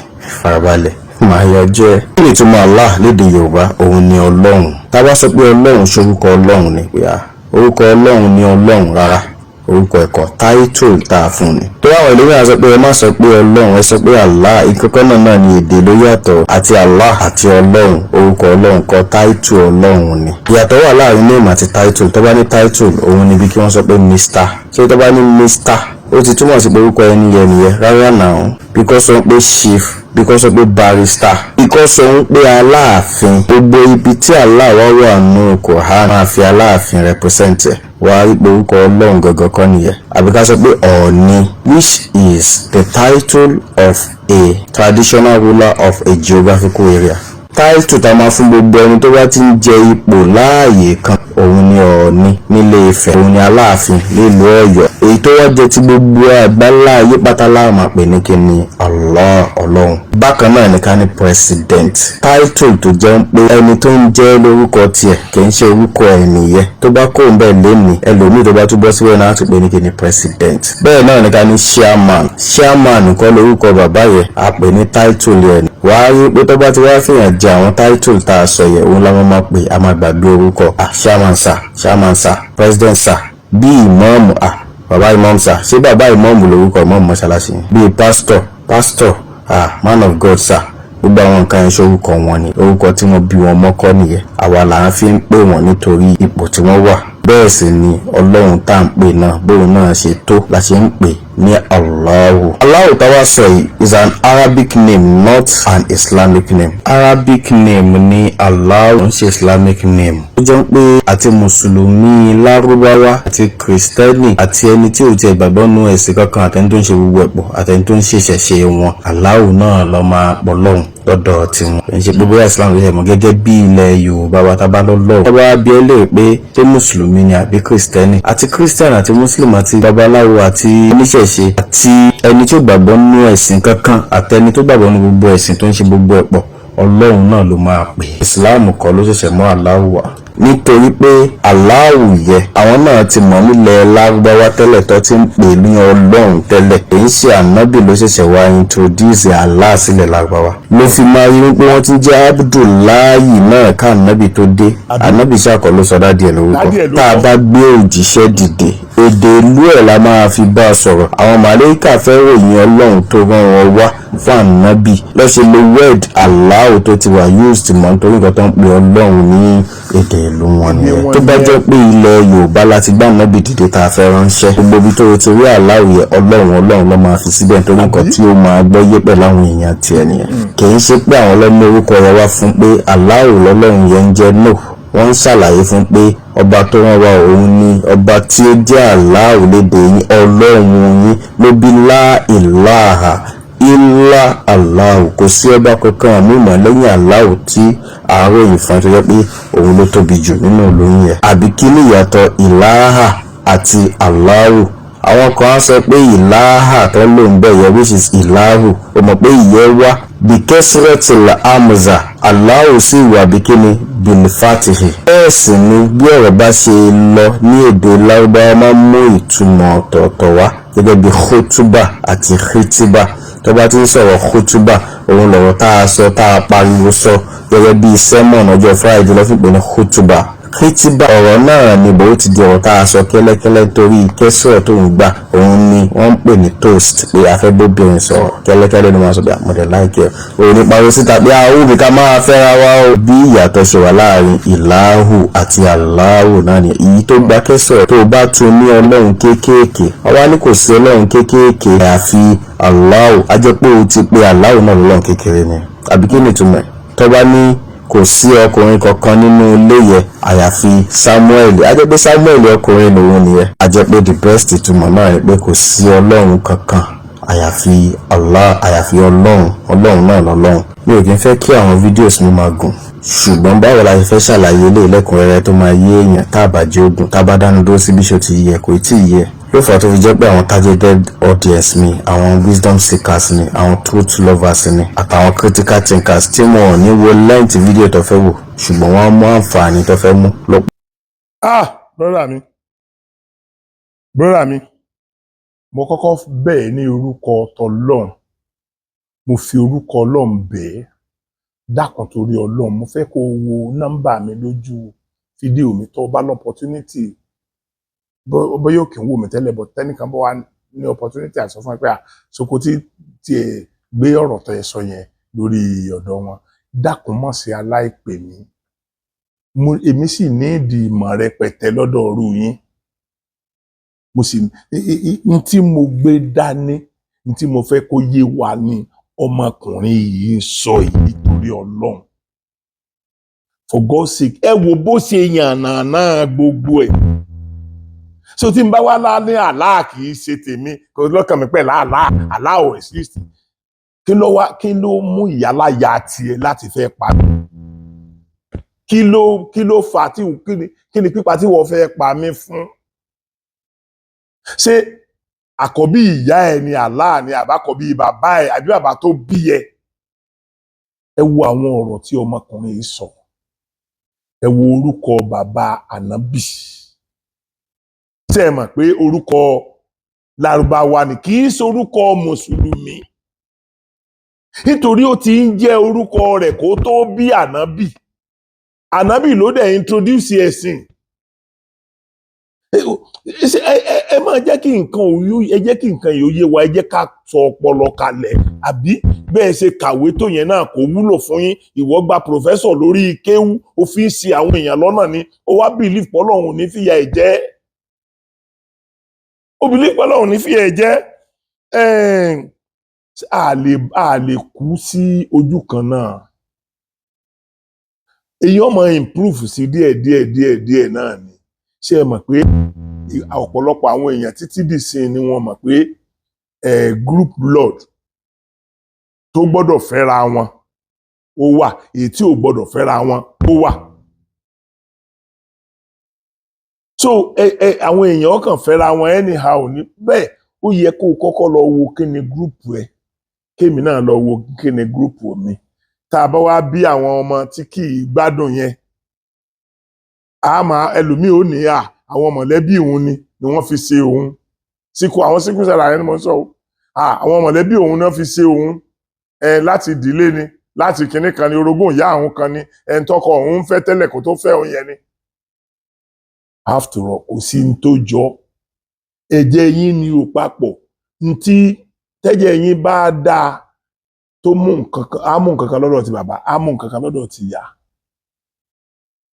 farabalẹ̀, màá yọjú ẹ. Kí ni ìtumọ̀ Allah lédè Yorùbá? Òun ni Ọlọ́run. Tá a bá sọ pé Ọlọ́run, ṣorúkọ Ọlọ́run ni pé à orúkọ Ọlọ́run ni Ọlọ́run? Rárá, orúkọ ẹ̀kọ́, title tá a fún ni. Tó àwọn ìlú mìíràn sọ pé ẹ má sọ pé Ọlọ́run, ẹ sọ pé Allah, ìkọ́kọ́ náà ni, èdè ló yàtọ̀. Àti Allah àti Ọlọ́run, orúkọ Ọlọ́run kọ́, title Ọlọ́run ni. Ìyàtọ̀ wà láàrin name àti title. Tó bá ní title, òun ni bí kí wọ́n sọ pé Mr. Ṣé tó bá ní Mr, ó ti túmọ̀ sí pé orúkọ ẹni yẹn nìyẹn? Rárá náà. Bí kò sọ pé chief, bí kò sọ pé barrister, bí kò sọ pé aláàfin, gbogbo ibi tí Allah wá wà nù Quran, máa fi aláàfin represent ẹ̀, wàá rí pé orúkọ Ọlọ́run gangan kọ́ nìyẹn. Àbí ká sọ pé Ọ̀ọ̀ni, which is the title of a traditional ruler of a geographical area. Title tá a máa fún gbogbo ẹni tó bá ti ń jẹ ipò láàyè kan, òun ni Ọ̀ọ̀ni nílé Ifẹ̀, òun ni Aláàfin nílùú Ọ̀yọ́. Èyí tó wá jẹ ti gbogbo àgbáńlá ayé pátá la máa pè ní kíni? Allah, Ọlọ́run. Bákan náà ní ká ní president, title tó jẹ́ pé ẹni tó ń jẹ́ lórúkọ tiẹ̀, kì í ṣe orúkọ ẹ̀ nìyẹn. Tó bá kó ń bẹ̀ lénìí, ẹlòmíì tó bá tún bọ́ síbẹ̀ náà tún pè ní kíni? President. Bẹ́ẹ̀ náà ní ká ní chairman. Chairman kọ́ lórúkọ bàbá yẹn, a pè ní title yẹn. Wàá rí pé tó bá ti wá fìyàn jẹ àwọn title tá a sọ yẹn, òun làwọn máa pè, a máa gbàgbé orúkọ. Ah, chairman sir, chairman sir, president sir. Bí ìmáàmù, ah, bàbá ìmáàmù sir. Ṣé bàbá ìmáàmù lórúkọ ìmáàmù mọ́ṣáláṣí? Bíi pastor, pastor, ah, man of God sir. Gbogbo àwọn nǹkan yẹn, ṣorúkọ wọn ni? Orúkọ tí wọ́n bí wọn mọ́kọ́ nìyẹn. Àwa là ń fi ń pè wọ́n nítorí ipò tí wọ́n wà. Bẹ́ẹ̀ sì ni Ọlọ́run tá à ń pè náà, bóun náà ṣe tó la ṣe ń pè ní Allahu. Allahu táwa sọ yìí is an Arabic name, not an Islamic name. Arabic name ni Allahu, ń ṣe Islamic name. Ó jẹ́ pé àti mùsùlùmí Lárúbáwá àti Kìrìsìtẹ́nì àti ẹni tí ò tiẹ̀ gbàgbọ́ nú ẹ̀sìn kankan, àtẹni tó ń ṣe gbogbo ẹ̀pọ̀, àtẹni tó ń ṣe ìṣẹ̀ṣe wọn, Allahu náà lọ́ máa pọ̀ lọ́hùn lọ́dọ̀ tiwọn. Kì í ṣe pé bóyá Islam ló ṣe mọ́. Gẹ́gẹ́ bí ilẹ̀ Yorùbá wa, tá bá lọ́lọ́run, tó bá bí ẹ lè pé ṣé mùsùlùmí ni àbí Kìrìsìtẹ́nì, àti Kìrìsìtẹ́nì àti mùsùlùmí àti babaláwo àti oníṣẹ̀ṣe àti ẹni tó gbàgbọ́ nínú ẹ̀sìn kankan àtẹni tó gbàgbọ́ nínú gbogbo ẹ̀sìn tó ń ṣe gbogbo ẹ̀pọ̀, Ọlọ́run náà ló máa pè. Islam kọ́ ló ṣẹ̀ṣẹ̀ mọ́ Allahu wá, nítorí pé Allahu yẹ, àwọn náà ti mọ̀ nílẹ̀ Lárúbáwá tẹ́lẹ̀ tó ti ń pè ní Ọlọ́run tẹ́lẹ̀. Èyí ṣe ànábì ló ṣẹ̀ṣẹ̀ wá introduce Allah sílẹ̀ Lárúbáwá, ló fi máa rí wípé wọ́n ti jẹ́ Abdullahi náà ká ànábì tó dé. Ànábì ṣàkọ́ ló sọ daddy ẹ̀ lórúkọ. Daddy ẹ̀ ló Tá a sọ. bá gbé òjíṣẹ́ dìde, èdè ìlú ẹ̀ la máa fi bá a sọ̀rọ̀. Àwọn màlẹ́kà fẹ́ ròyìn Ọlọ́run tó rán wọn wá fún ànábì, lọ́sẹ̀ lo word Allahu tó ti wà used mọ́, nítorí nǹkan tó ń pe Ọlọ́run ní èdè ìlú wọn nìyẹn. Wọn Tó bá nìyẹn. jẹ́ pé ilẹ̀ Yorùbá láti gbá ànábì dìde tá a fẹ́ ránṣẹ́, gbogbo ibi tó o ti rí Allahu yẹ, Ọlọ́run, Ọlọ́run ló máa fi síbẹ̀, nítorí nǹkan tí ó máa gbọ́ yé pẹ̀lú àwọn èèyàn tiẹ̀ nìyẹn. Kì í ṣe pé àwọn ọlọ́mọ orúkọ yẹn wá fún pé Allahu lọ́lọ́run yẹn ń jẹ́. No, wọ́n ń ṣàlàyé fún pé ọba tó rán wa, òun ni ọba tí ó jẹ́ Allahu lédè yín, Ọlọ́run yín ló bí la ilaha illa Allahu, kò sí ọba kankan àmúmọ̀ lẹ́yìn Allahu tí àárọ̀ yìí fún tó jẹ́ pé òun ló tóbi jù nínú ìlú yẹn. Àbí kí ni ìyàtọ̀ ìláhà àti Allahu? Àwọn kan á sọ pé ìláhà tó lò ń bẹ̀ yẹ, which is ìláhù, o mọ̀ pé ìyẹn wá bikẹ́sìrẹ́tìlá amúzà, Allahu sì wà bí kíni? Bilfatihi. Bẹ́ẹ̀ sì ni bí ọ̀rọ̀ bá ṣe lọ ní èdè Lárúbáwá máa ń mú ìtumọ̀ ọ̀tọ̀ọ̀tọ̀ wá, gẹ́gẹ́ bí khutuba àti khitiba. Tó bá ti ń sọ̀rọ̀ khutuba, òun lọ̀rọ̀ tá a sọ, tá a pariwo sọ, gẹ́gẹ́ bí sermon ọjọ́ Friday ló fi pè ní khutuba. Khitiba, ọ̀rọ̀ náà ni bò ó ti di ọ̀rọ̀ tá a sọ kẹ́lẹ́kẹ́lẹ́, torí kẹ́sọ̀rọ̀ tó ń gbà, òun ni wọ́n ń pè ní toast, pé a fẹ́ bóbìnrin sọ̀rọ̀ kẹ́lẹ́kẹ́lẹ́ ni wọ́n sọ pé àmọ̀dẹ̀ láìkẹ́ òun ní pariwo síta pé àwọn òbí ká máa fẹ́ra wa o. Bí ìyàtọ̀ ṣe wà láàrin ìláhù àti Aláhù náà ni èyí tó gba kẹ́sọ̀rọ̀. Tó o bá tún ní Ọlọ́run kéékèèké, ọwá ní kò sí Ọlọ́run kéékèèké àfi Aláhù, á jẹ́ pé o ti pe Aláhù náà lọ́lọ́run kékeré ni. Àbí kí ni ìtumọ̀ ẹ̀? Tó bá ní kò sí ọkùnrin kankan nínú ilé yẹn àyàfi Samuel, á jẹ́ pé Samuel ọkùnrin lòun nìyẹn. Á jẹ́ pé the best ìtumọ̀ náà ni pé kò sí Ọlọ́run kankan àyàfi Allah, àyàfi Ọlọ́run. Ọlọ́run náà lọ́lọ́run. Mi ò kí ń fẹ́ kí àwọn videos mi máa gùn. Ṣùgbọ́n báwo la ṣe fẹ́ ṣàlàyé eléyìí lẹ́kùnrẹ́rẹ́ tó máa yé èèyàn tá a bá jẹ́ ogun, tá a bá dánu dúró síbi ṣó ti yẹ, kò tí ì yẹ. Ló fà á tó fi jẹ́ pé àwọn targeted audience mi, àwọn wisdom seekers ni, àwọn truth lovers ni, àtàwọn critical thinkers tí wọn ò ní wo length fídíò tó fẹ́ wò, ṣùgbọ́n wọ́n á mú àǹfààní tó fẹ́ mú ló Ah, brother mi, brother mi, mo kọ́kọ́ bẹ̀ ẹ́ ní orúkọ tọlọ́run. Mo fi orúkọ Ọlọ́run bẹ̀ ẹ́. Dákun, torí Ọlọ́run, mo fẹ́ kó o wo nọ́mbà mi lójú fídíò mi tó o bá l'opportunity. Bóyá òkè ń wò mí tẹ́lẹ̀, but tẹ́nìkan bọ́ wá ní opportunity àti sọ fún mi pé à Sokoti tiẹ̀ gbé ọ̀rọ̀ tó yẹ sọ yẹn lórí ọ̀dọ̀ wọn, dákun, mọ̀ sí aláìpè mí. Mo èmi sì ní ìdí ìmọ̀ rẹpẹtẹ lọ́dọ̀ ọ̀rú yín. Mo sì n tí mo gbé dání, n tí mo fẹ́ kó yé wa ni ọmọkùnrin yìí ń sọ yìí. Torí Ọlọ́run, for God's sake, ẹ wo bó ṣe yànnàná gbogbo ẹ̀. So tí n bá wá lá ní àlá, kì í ṣe tèmi, kò lọ́kàn mi pẹ̀lú àlá. Àlá ò exist. Kí ló wá, kí ló mú ìyáláyà tiẹ̀ láti fẹ́ pa mí? Kí ló fà tí kí ni pípa tí wọ́n fẹ́ pa mí fún? Ṣé àkọ́bí ìyá ẹ ni àlá ni, àbákọ́bí bàbá ẹ, àbí bàbá tó bí ẹ? Ẹ wo àwọn ọ̀rọ̀ tí ọmọkùnrin yìí sọ. Ẹ wo orúkọ bàbá ànábì. Ṣé ẹ mọ̀ pé orúkọ Lárúbáwá ni, kì í ṣe orúkọ mùsùlùmí, nítorí ó ti ń jẹ́ orúkọ rẹ̀ kó tó bí ànábì. Ànábì ló dẹ̀ introduce ẹ̀sìn. Ẹ máa jẹ́ kí nǹkan òyú, ẹ jẹ́ kí nǹkan yìí ó yé wa. Ẹ jẹ́ ká sọ ọpọlọ kalẹ̀. Àbí bẹ́ẹ̀ ṣe kàwé tó yẹn náà kò wúlò fún yín? Ìwọ gba professor lórí kéwú, ó fi ń ṣe àwọn èèyàn lọ́nà ni. Ó wá believe pọ́lọ́hún ní fìyà ẹ̀ jẹ́. Ó believe pọ́lọ́hún ní fìyà ẹ̀ jẹ́. A lè kú sí ojú kan náà. Èyí ọmọ improve sí díẹ̀ díẹ̀ díẹ̀ díẹ̀ náà ni. Ṣé ẹ mọ̀ pé ọ̀pọ̀lọpọ̀ àwọn èèyàn títí dìsín ni wọ́n mọ̀ pé group blood tó gbọ́dọ̀ fẹ́ra wọn ó wà, èyí tí ò gbọ́dọ̀ fẹ́ra wọn ó wà? So ẹ ẹ àwọn èèyàn kàn fẹ́ra wọn anyhow ní bẹ́ẹ̀. Ó yẹ kó o kọ́kọ́ lọ wo kí ni group ẹ, kémi náà lọ wo kí ni group mi. Tá a bá wá bí àwọn ọmọ tí kì í gbádùn yẹn, a máa ẹlòmíì ò ní à àwọn mọ̀lẹ́bí òun ni wọ́n fi ṣe òun síkú. Àwọn sickle cell yẹn ni mo ń sọ o. Àwọn mọ̀lẹ́bí òun náà fi ṣe òun ẹ, láti ìdílé ni, láti kinní kan ni, orogún ìyá àwọn kan ni, ẹni tọkọ òun fẹ́ tẹ́lẹ̀ kó tó fẹ́ òun yẹn ni. After all, kò sí ní tó jọ. Ẹ̀jẹ̀ yín ni ò papọ̀. Ntí tẹ́jẹ̀ yín bá dáa tó mú nǹkan kan, á mú nǹkan kan lọ́dọ̀ ti bàbá, á mú nǹkan kan lọ́dọ̀ ti ìyá.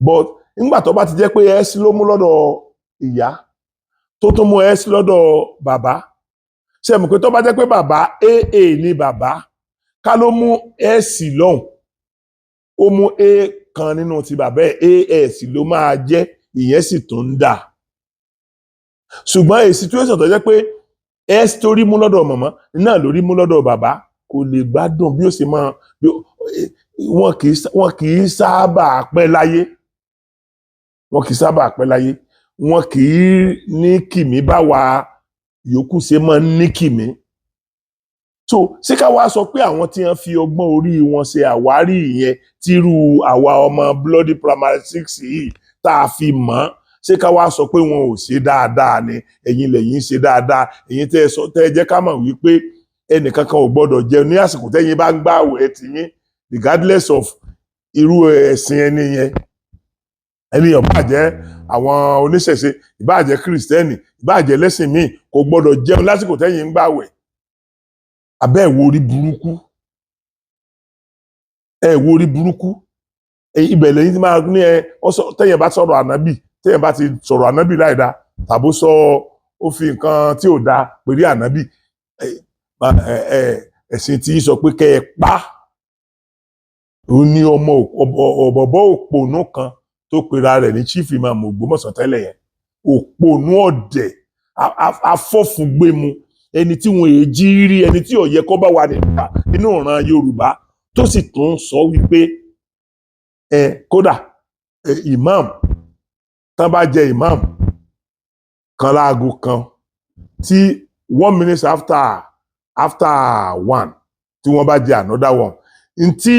But nígbà tó bá ti jẹ́ pé S ló mú lọ́dọ̀ ìyá, tó tún mú S lọ́dọ̀ bàbá, ṣe mọ̀ pé tó bá jẹ́ pé bàbá AA ni bàbá, ká ló mú S lọ́hùn, ó mú A kan nínú ti bàbá ẹ̀, AS ló máa jẹ́. Ìyẹn sì tún ń dà. Ṣùgbọ́n èyí situation tó jẹ́ pé S tó rí mú lọ́dọ̀ màmá náà ló rí mú lọ́dọ̀ bàbá, kò lè gbádùn bí ó ṣe máa bí wọn kì í sábà pẹ́ láyé. Wọn kì í sábà pẹ́ láyé. Wọn kì í ní kìmí báwa yòókù ṣe máa ń ní kìmí. So ṣé ká wá sọ pé àwọn tí wọ́n fi ọgbọ́n orí wọn ṣe àwárí ìyẹn, tírú àwa ọmọ bloody primary six yìí tá a fi mọ̀ ọ́n, ṣé ká wá sọ pé wọn ò ṣe dáadáa ni? Ẹ̀yin lẹ́yìn ṣe dáadáa. Ẹ̀yin tẹ́ ẹ sọ, tẹ́ ẹ jẹ́ ká mọ̀ wípé ẹnìkankan ò gbọ́dọ̀ jẹun ní àsìkò tẹ́yin bá ń gbààwẹ̀ tiyín, regardless of irú ẹ̀sìn ẹni yẹn. Ẹni yẹn bá jẹ́ àwọn oníṣẹ̀ṣe, ìbá jẹ́ Kìrìsìtẹ́nì, ìbá jẹ́ lẹ́sìn míì, kò gbọ́dọ̀ jẹun lásìkò tẹ́yin ń gbààwẹ̀. Abẹ́ ẹ̀ wo orí burúkú, ẹ̀ wo orí burúkú. Ibẹ̀ lẹ́yìn tí máa ní ẹ tẹ́yìn bá sọ̀rọ̀ ànábì, tẹ́yìn bá ti sọ̀rọ̀ ànábì láìda, tàbó sọ ó fi nǹkan tí ò dáa pèrè ànábì, ẹ̀sìn tí sọ pé kẹ́ ẹ pa. Ó ní ọmọ ọ̀bọ̀bọ̀ òpònú kan tó pera rẹ̀ ní Chief Imam Ògbómọ̀ṣọ́ tẹ́lẹ̀ yẹn, òpònú ọ̀dẹ̀, afọ́fúngbẹ́mu, ẹni tí wọn èé jí rí, ẹni tí ó yẹ kó bá wà nínú ìran Yorùbá, tó sì tún sọ wípé Ẹ kódà imam tán bá jẹ imam kan láago kan tí 1 minute after 1 tí wọ́n bá jẹ another one, ntí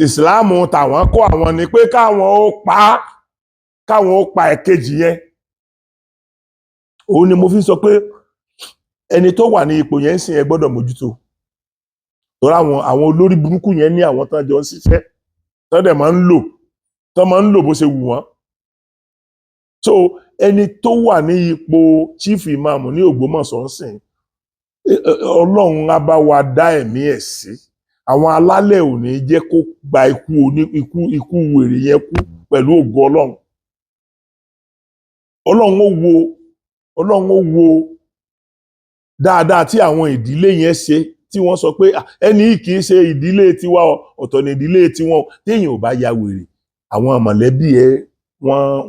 ìsìláàmù tàwọn kó àwọn ni pé káwọn ó pa á, káwọn ó pa ẹ̀kejì yẹn. Òun ni mo fi sọ pé ẹni tó wà ní ipò yẹn ń sìn, ẹ gbọ́dọ̀ mójútó, torí àwọn olórí burúkú yẹn ní àwọn tán jọ ń ṣiṣẹ́, tán dẹ̀ máa ń lò, tán máa ń lò bó ṣe wù wọ́n. So ẹni tó wà ní ipò chief imam ní Ògbómọ̀ṣọ́ ń sìn, Ọlọ́run á bá wa dá ẹ̀mí ẹ̀ sí. Àwọn alálẹ̀ ò ní jẹ́ kó gba ikú oní ikú ikú wèrè yẹn kú pẹ̀lú ògo Ọlọ́run. Ọlọ́run ó wo, Ọlọ́run ó wo dáadáa tí àwọn ìdílé yẹn ṣe, tí wọ́n sọ pé, "Ah, ẹni yìí kì í ṣe ìdílé tiwa o, ọ̀tọ̀ ní ìdílé tiwọn o." Téèyàn ò bá ya wèrè, àwọn mọ̀lẹ́bí ẹ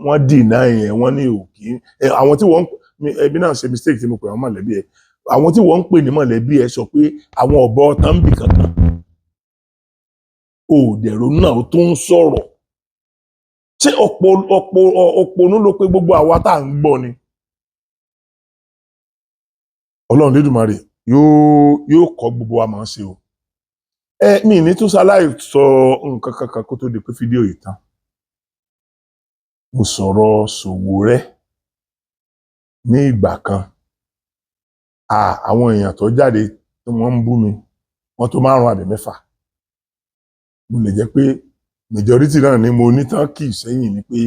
wọ́n dìnnà yẹn, wọ́n ní òkì ẹ. Àwọn tí wọ́n ẹbí náà ṣe mistake tí mo pè wọ́n mọ̀lẹ́bí ẹ, àwọn tí wọ́n ń pè ní mọ̀lẹ́bí ẹ sọ pé àwọn ọ̀bọ tán ń bì kankan ò dẹ̀rọ náà, ó tó ń sọ̀rọ̀. Ṣé ọ̀pọ̀ ọ̀pọ̀ òpònú ló pé gbogbo àwa tá à ń gbọ́ ni? Ọlọ́run Lédùmarè yóò kọ́ gbogbo wa máa ń ṣe o. Ẹ mi ní tún ṣaláì sọ nǹkan kankan kó tó di pé fídíò yìí tán. Mo sọ̀rọ̀ Sowore ní ìgbà kan. Àwọn èèyàn tó jáde tí wọ́n ń bú mi, wọ́n tó márùn-ún àbí mẹ́fà. Mo lè jẹ́ pé majority náà ni mo ní tán kì í sẹ́yìn ni pé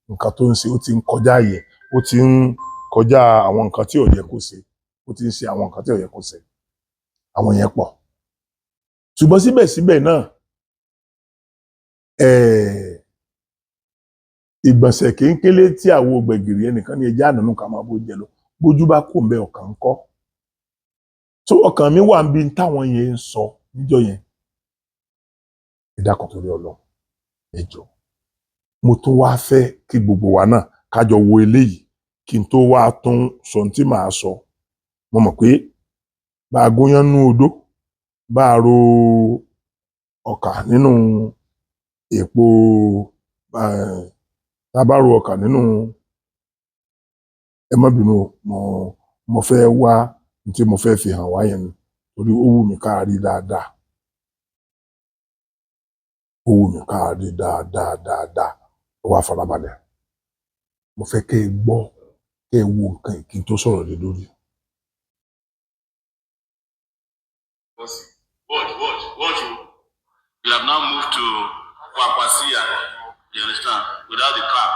nǹkan tó ń ṣe, ó ti ń kọjá yẹ, ó ti ń kọjá àwọn nǹkan tí ò yẹ kó ṣe, ó ti ń ṣe àwọn nǹkan tí ò yẹ kó ṣe. Àwọn yẹn pọ̀, ṣùgbọ́n síbẹ̀síbẹ̀ náà, ìgbọ̀nsẹ̀ kéńkélé tí àwo gbẹ̀gìrì ẹnìkan ní ẹja ànánú ká máa bó jẹ lọ, bójú bá kò ń bẹ, ọkàn ń kọ́ tó ọkàn mi wà ń bí táwọn yẹn ń sọ níjọ́ yẹn. Ẹ dákun, torí Ọlọ́run, ẹ jọ̀ọ́, mo tún wá fẹ́ kí gbogbo wa náà kájọ wo eléyìí kí n tó wá tún sọ ohun tí màá sọ. Mo mọ̀ pé bá a gúnyán nú odó, bá a ro ọkà nínú èpo, tá a bá ro ọkà nínú, ẹ má bínú o, mo fẹ́ wá ní tí mo fẹ́ fi hàn wá yẹn ni, torí ó wù mí ká rí dáadáa, ó wù mí ká rí dáadáa dáadáa. Ẹ wá farabalẹ̀, mo fẹ́ kẹ́ ẹ gbọ́, kẹ́ ẹ wo nǹkan yìí kí n tó sọ̀rọ̀ lé lórí. Watch, watch, watch. Oh. We have now moved to Kwakwasiya. You understand? Without the car.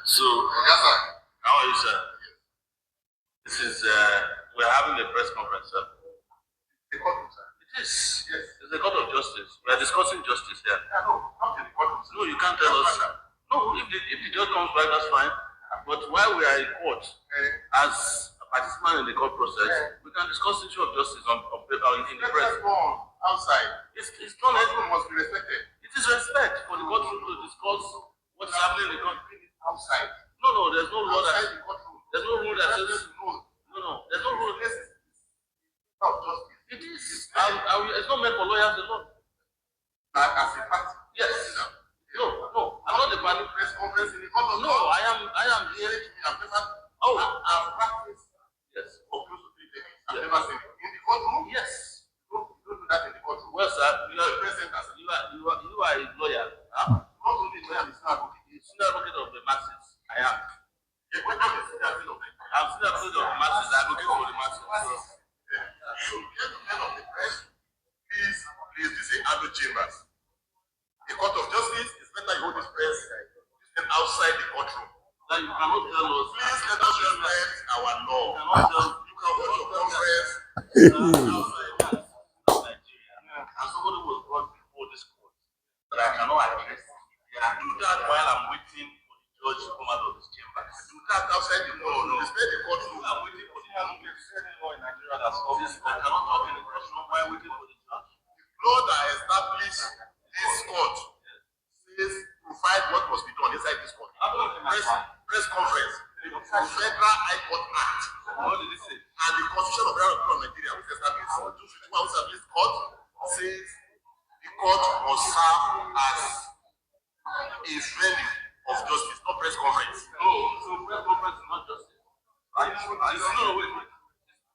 So, how are you, sir? This is, we're having a press conference, sir. It is. Yes. It's the court of justice. We are discussing justice here. No, you can't tell us. No, if the judge comes back, that's fine. But while we are in court, as a participant in the court process, we can discuss the issue of justice on paper in the press. Outside. It's not Courtroom must be respected. It is respect for the courtroom to discuss what is happening in the court. Outside. No, there's no law that Outside the courtroom. There's no rule that says No. No. There's no rule. This is not justice. It is. It's not meant for lawyers alone. Like as a party. Yes. No. I'm not the party. Press conference in the court of No, law. I am. I am here. I've never. Oh. I've practiced Yes. for close to 3 decades. I've never seen it. In the courtroom? Yes. You don't do that in the courtroom. Well, sir, you are Press centers. you are a lawyer. Huh? Not only lawyer, I'm a senior advocate. You senior advocate of the masses. I am. Yeah, when I'm a senior advocate of the I'm senior advocate of the masses. I advocate for the masses. masses. Yeah. So, gentlemen of the press, please, please, this is Ado Chambers. The court of justice is better you hold this press this outside the courtroom. That you cannot tell us. Please let us respect our law. You cannot tell. You can hold your conference Outside Nigeria, and somebody was brought before this court that I cannot address. Yeah, do that while I'm waiting for the judge to come out of his chamber. Do that outside the courtroom. No, no. Respect the courtroom. I'm waiting for the judge. I cannot talk in the courtroom while waiting for the judge. The law that established this court says provide what must be done inside this court. Press conference. The Federal High Court Act What did he say? And the Constitution of the Republic of Nigeria, which established 251, which established court, says the Court must serve as a venue of justice, not press conference. No, so press conference is not justice. It's, no, wait, wait.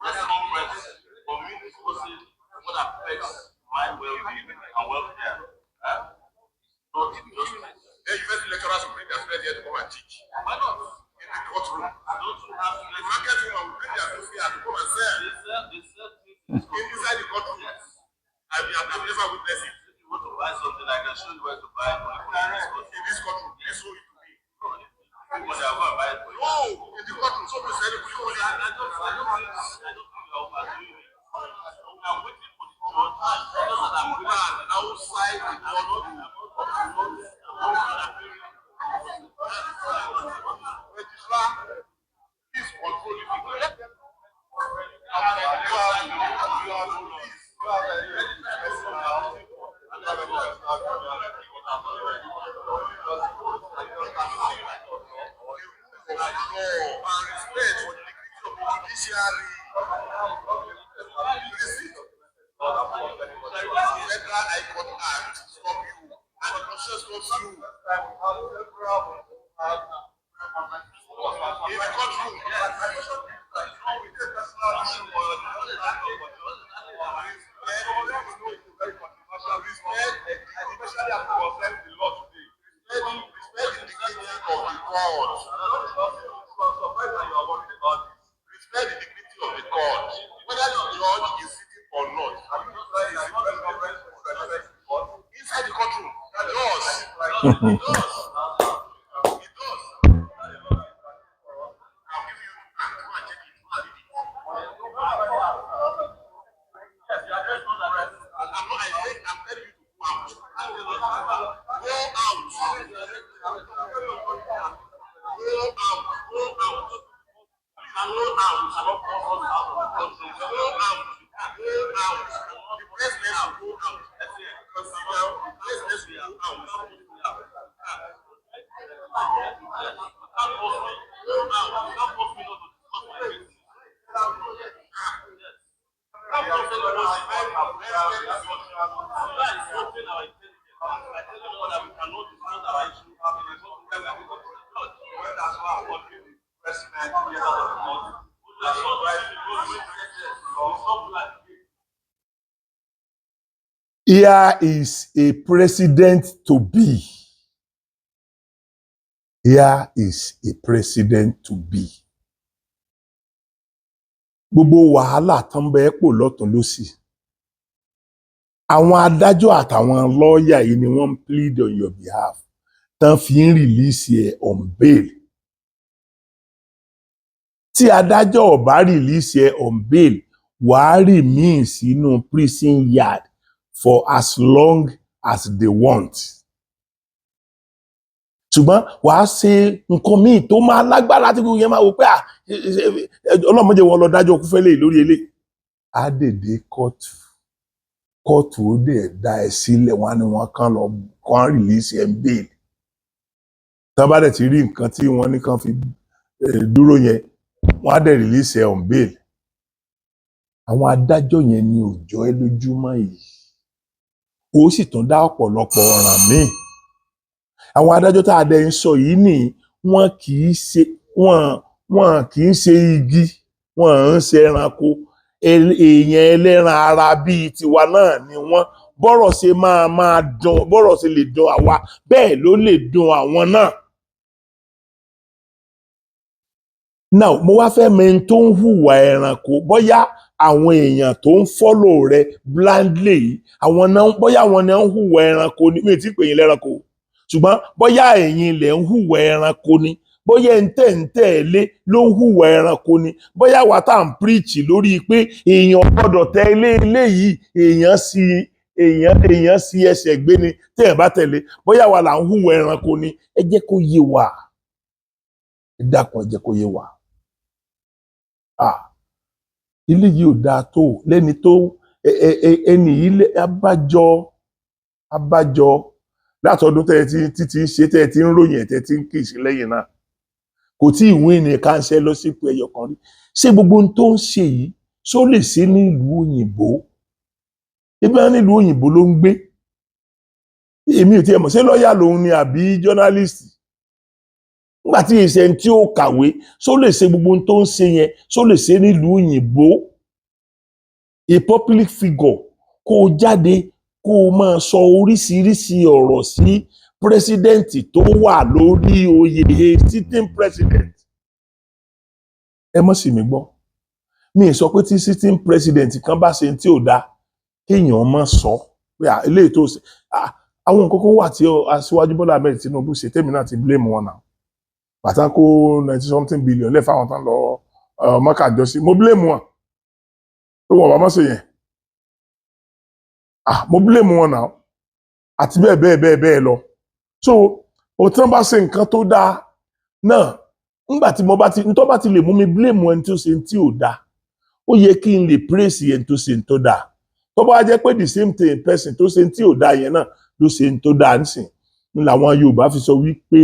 Press conference for me discussing what affects my well-being and welfare. Huh? Not justice. Then university lecturers will bring their students here to come and teach Why not? In the courtroom. Don't you have The to market woman will bring their goods here to come and sell They sell things in this country. inside the courtroom. Yes. I've never witnessed it. If you want to buy something, I can show you where to buy it in this country. In this courtroom. Please show it to me. No, if you want, I'll go and buy it for you. No, in the courtroom. So please, anybody. I don't think you're overdoing it. I'm waiting for the judge. Not that I'm waiting. Man outside the I'm not, courtroom. I'm not appearing. Registrar, please control it. Let them outside the courtroom. Please. The rule of law and respect for the dignity of the judiciary. Listen. Federal High Court Act stop you and the constitution stops you. In the courtroom. Respect the dignity of the court. Respect the dignity of the court. Whether the judge is sitting or not. Inside the courtroom. It does. It does. It does. I'll give you and go and check it. Go and read it. I'm not, I said, I'm telling you to go out. Go out. Go out. Go out. Please go out. Go out. Go out. The president should go out. Sit down. The president should go out. Go out. Here is a president to be. Here is a president to be. Gbogbo wàhálà tó ń bẹ pò lọ́tún lọ́sì. Àwọn adájọ́ àtàwọn lọ́ọ̀yà yìí ni wọ́n ń plead on your behalf tán fi ń release ẹ̀ on bail. Tí adájọ́ ò bá release ẹ̀ on bail, wàá remain sínú prison yard for as long as they want. Ṣùgbọ́n wàá ṣe nǹkan míì tó máa lágbára tí gbogbo yẹn máa wò pé à ọlọ́mọdé wọn lọ dájọ́ kú fẹ́lẹ́ lórí elé. Á dèdè kóòtù, kóòtù ó dẹ̀ dá ẹ sílẹ̀, wọ́n á ní wọ́n kàn lọ kàn release ẹ̀ ń bail. Tán bá dẹ̀ ti rí nǹkan tí wọ́n ní kàn fi dúró yẹn, wọ́n á dẹ̀ release ẹ̀ on bail. Àwọn adájọ́ yẹn ni ò jọ ẹ́ lójúmọ́ yìí. Ó sì tún dá ọ̀pọ̀lọpọ̀ ọ̀ràn míì. Àwọn adájọ́ tá a dẹ̀ ń sọ yìí ní wọn kì í ṣe igi, wọn ń ṣe ẹranko, èèyàn ẹlẹ́ran ara bíi tiwa náà ni wọ́n. Bọ́rọ̀ ṣe máa máa dùn, bọ́rọ̀ ṣe lè dùn àwa, bẹ́ẹ̀ ló lè dùn àwọn náà. Now, mo wá fẹ́ mọ ẹni tó ń hùwà ẹranko, bóyá àwọn èèyàn tó ń follow rẹ blindly yìí, àwọn náà, bóyá àwọn náà ń hùwà ẹranko ni. Mi ò tí ì pè yín lẹ́ranko, ṣùgbọ́n bóyá ẹ̀yin ilẹ̀ ń hùwà ẹranko ni, bóyá ẹ̀ ń tẹ̀ ń tẹ̀lé ló ń hùwà ẹranko ni, bóyá wà tá à ń preach lórí pé èèyàn gbọ́dọ̀ tẹ̀lé eléyìí, èèyàn sí ẹsẹ̀ gbé ni téèyàn bá tẹ̀lé, bóyá wà là ń hùwà ẹranko ni. Ẹ jẹ́ kó yé wa, ẹ dákun, ẹ jẹ́ kó yé wa. Ah, ilé yìí ò dáa tó lẹ́ni tó ẹni yìí abájọ, abájọ látọdún tẹ́ ẹ ti ti ń ṣe, tẹ́ ẹ ti ń ròyìn ẹ̀, tẹ́ ẹ ti ń kì í sí lẹ́yìn náà, kò tí ì win ní councillorship ẹyọ kan rí. Ṣé gbogbo ohun tó ń ṣe yìí, ṣó lè ṣe ní ìlú òyìnbó? Ebi wọn nílùú òyìnbó ló ń gbé. Èmi ò tiẹ̀ mọ̀ ṣé lọ́ọ̀yà lòun ni àbí journalist. Nígbà tí ìṣe tí ó kàwé, ṣó lè ṣe gbogbo ohun tó ń ṣe yẹn? Ṣó lè ṣe nílùú òyìnbó? A public figure, kó o jáde kó o máa sọ oríṣiríṣi ọ̀rọ̀ sí president tó wà lórí oyè, a sitting president. Ẹ mọ̀ sí mi gbọ́, mi ì sọ pé tí sitting president kan bá ṣe tí ò dáa, kéèyàn má sọ pé à eléyìí tó ṣe. Àwọn nǹkan kan wà tí aṣíwájú Bọ́lá Ahmed Tinubu ṣe tèmi náà ti blame wọn náà. Bàtà kó 90 something billion lẹ́fà àwọn tán lọ Mọ́kà jọ sí, mo blame wọn pé wọn bá má ṣe yẹn. Ah, mo blame wọn náà, àti bẹ́ẹ̀ bẹ́ẹ̀ bẹ́ẹ̀ bẹ́ẹ̀ lọ. So òtún bá ṣe nǹkan tó dáa náà, ńgbà tí mo bá ti ntọ́ bá ti lè mú mi blame ẹni tó ṣe tí ò dáa, ó yẹ kí n lè praise ẹni tó ṣe tó dáa. Tó bá jẹ́ pé the same thing person tó ṣe tí ò dáa yẹn náà ló ṣe tó dáa nísìn ní, làwọn Yorùbá fi sọ wípé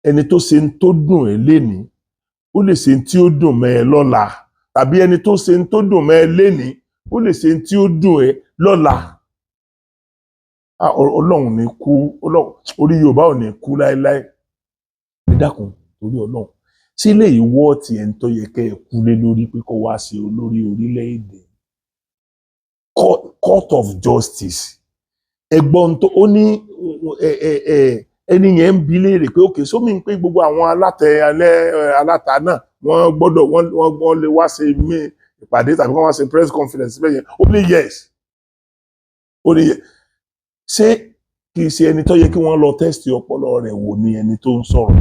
ẹni tó ṣe tó dùn ẹ́ lénìí, ó lè ṣe tí ó dùn mẹ́ ẹ lọ́la, tàbí ẹni tó ṣe tó dùn mẹ́ ẹ lénìí, ó lè ṣe tí ó dùn ẹ́ lọ́la. Ah, Ọlọ́run ní kú, orí Yorùbá ò ní kú láéláé. Ẹ dákun, torí Ọlọ́run, sí ilé ìwọ́ tí ẹ̀ ń tó yẹ kẹ́ ẹ kú lé lórí pé kó wá sí olórí orílẹ̀-èdè? Court of justice, ẹ̀gbọ́n tó ó ní ẹ ẹ ẹni yẹn ń bi léèrè pé òkè sómi ń pé gbogbo àwọn alátẹ alẹ́ aláta náà, wọ́n gbọ́dọ̀ wọ́n lè wá ṣe mí ìpàdé tàbí wọ́n wá ṣe press conference bẹ́ẹ̀ yẹn. Ó ní yes, ó ní yes. Ṣé kì í ṣe ẹni tó yẹ kí wọ́n lọ test ọpọlọ rẹ̀ wò ní ẹni tó ń sọ̀rọ̀?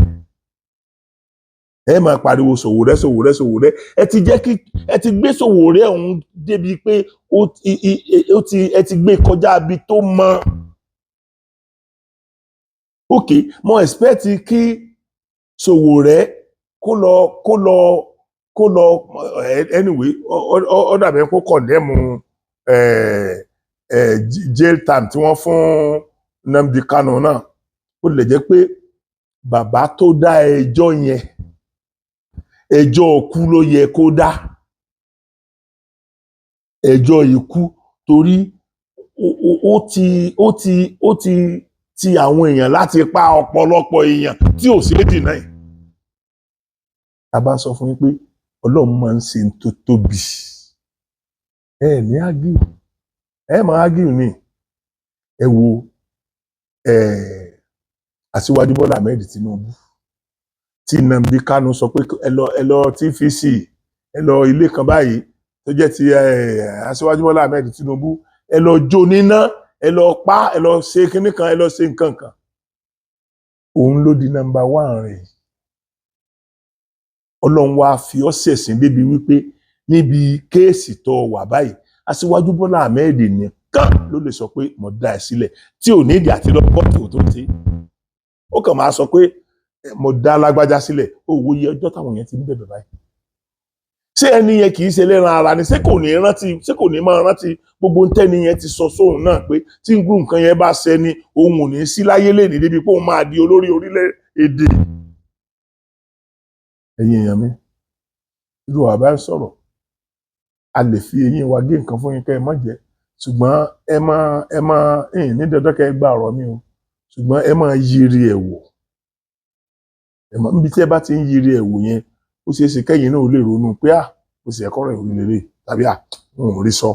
Ẹ máa pariwo Sowore, Sowore, Sowore. Ẹ ti jẹ́ kí ẹ ti gbé Sowore ọ̀hún débi pé ó ti ẹ ti gbé kọjá ibi tó mọ. Ok, mo expect kí Sowore kó lọ. Anyway, ó dàbí kó condemn jail time tí wọ́n fún Nnamdi Kanu náà. Ó lè jẹ́ pé bàbá tó dá ẹjọ́ yẹn, ẹjọ́ ikú ló yẹ kó dá, ẹjọ́ ikú, torí ó ti ti àwọn èèyàn láti pa ọ̀pọ̀lọpọ̀ èèyàn tí ò sí deny. A bá sọ fún yín pé Ọlọ́run máa ń ṣe tó tóbi, ẹ ní argue, ẹ máa argue ní. Ẹ wo ẹ Aṣíwájú Bọ́lá Ahmed Tinubu tí Nnamdi Kanu sọ pé ẹ lọ TVC, ẹ lọ ilé kan báyìí tó jẹ́ ti Aṣíwájú Bọ́lá Ahmed Tinubu, ẹ lọ jó níná, ẹ lọ pa, ẹ lọ ṣe kinní kan, ẹ lọ ṣe nǹkan kan. Òun ló di number one rẹ̀. Ọlọ́run wá fi ọ́ ṣẹ̀sìn débi wípé níbi case tó wà báyìí, Aṣíwájú Bọ́lá Ahmed nìkan ló lè sọ pé mo dá ẹ sílẹ̀, tí ò ní ìdí àti lọ kóòtù tó ti ó kàn máa sọ pé mo dá lágbájá sílẹ̀. Ó wo iye ọjọ́ táwọn yẹn ti ń bẹ̀bẹ̀ báyìí. Ṣé ẹni yẹn kì í ṣe lẹ́ran ara ni? Ṣé kò ní rántí? Ṣé kò ní máa rántí gbogbo ntẹ́ni yẹn ti sọ sóhun náà pé tí nǹkan nǹkan yẹn bá ṣẹ ni òun ò ní sí láyé lè ní débi pé òun máa di olórí orílẹ̀-èdè? Ẹ̀yin èèyàn mi, irú àbá ń sọ̀rọ̀, a lè fi eyín wa gé nǹkan fún yín kẹ́ ẹ má jẹ, ṣùgbọ́n ẹ má ẹ̀yìn ní dandan kẹ́ ẹ gba ọ̀rọ̀ mi o, ṣùgbọ́n ẹ máa yiri ẹ̀ wò. Ẹ mọ̀ níbi tí ẹ bá ti ń yiri ẹ̀ wò yẹn, ó ṣeé ṣe kẹ́yìn náà ó lè ronú pé à ó sì ẹ̀kọ́ rẹ̀ orí lélẹ̀, tàbí à ń ò rí sọ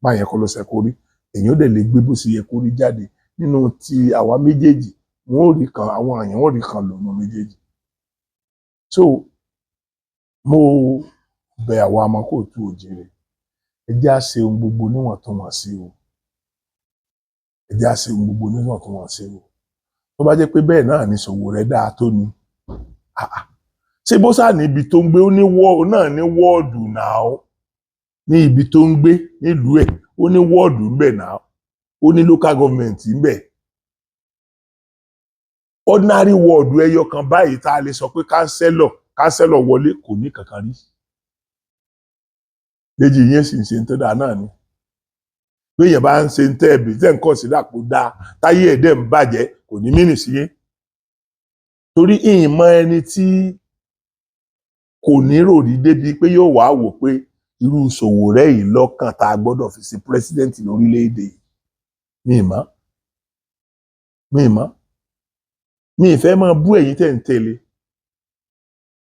báyẹn kọ́ ló ṣe kó rí. Èyàn ó dẹ̀ lè gbé bó ṣe yẹ kó rí jáde nínú ti àwa méjèèjì. Wọn ò rí kan, àwọn èèyàn ò rí kan lònà méjèèjì. So mo bẹ̀ àwa ọmọ káàárọ̀ oòjíire, ẹ jẹ́ á ṣe ohun gbogbo níwọ̀ntúnwọ̀nsí o. Ẹ jẹ́ á ṣe ohun gbogbo níwọ̀ntúnwọ̀nsí o. Tó bá jẹ́ pé bẹ́ẹ̀ náà ní Sowore dáa tó ni, ah, ah. Ṣé bó sáà níbi tó ń gbé, ó ní wọ́ náà ní ward náà, ní ibi tó ń gbé nílùú ẹ̀, ó ní ward ńbẹ̀ náà, ó ní local government ńbẹ̀. Ordinary ward ẹyọ kan báyìí tá a lè sọ pé councillor wọlé, kò ní kankan rí. Léjì yẹn sì ń ṣe tó dáa náà ni. Bí èèyàn bá ń ṣe ń tẹ́ ẹ̀bì tẹ́ ń consider kó dáa, táyé ẹ̀ dẹ̀ ń bàjẹ́, kò ní mí nì sí yín, torí ìmọ̀ ẹni tí kò ní ròrí débi pé yóò wá wò pé irú Sowore yìí lọ́kàn tá a gbọ́dọ̀ fi sí president lórílẹ̀‐èdè yìí ní ìmọ̀. Mi ì mọ̀, mi ì fẹ́ máa bú ẹ̀yin tẹ̀ ń tẹ̀lé,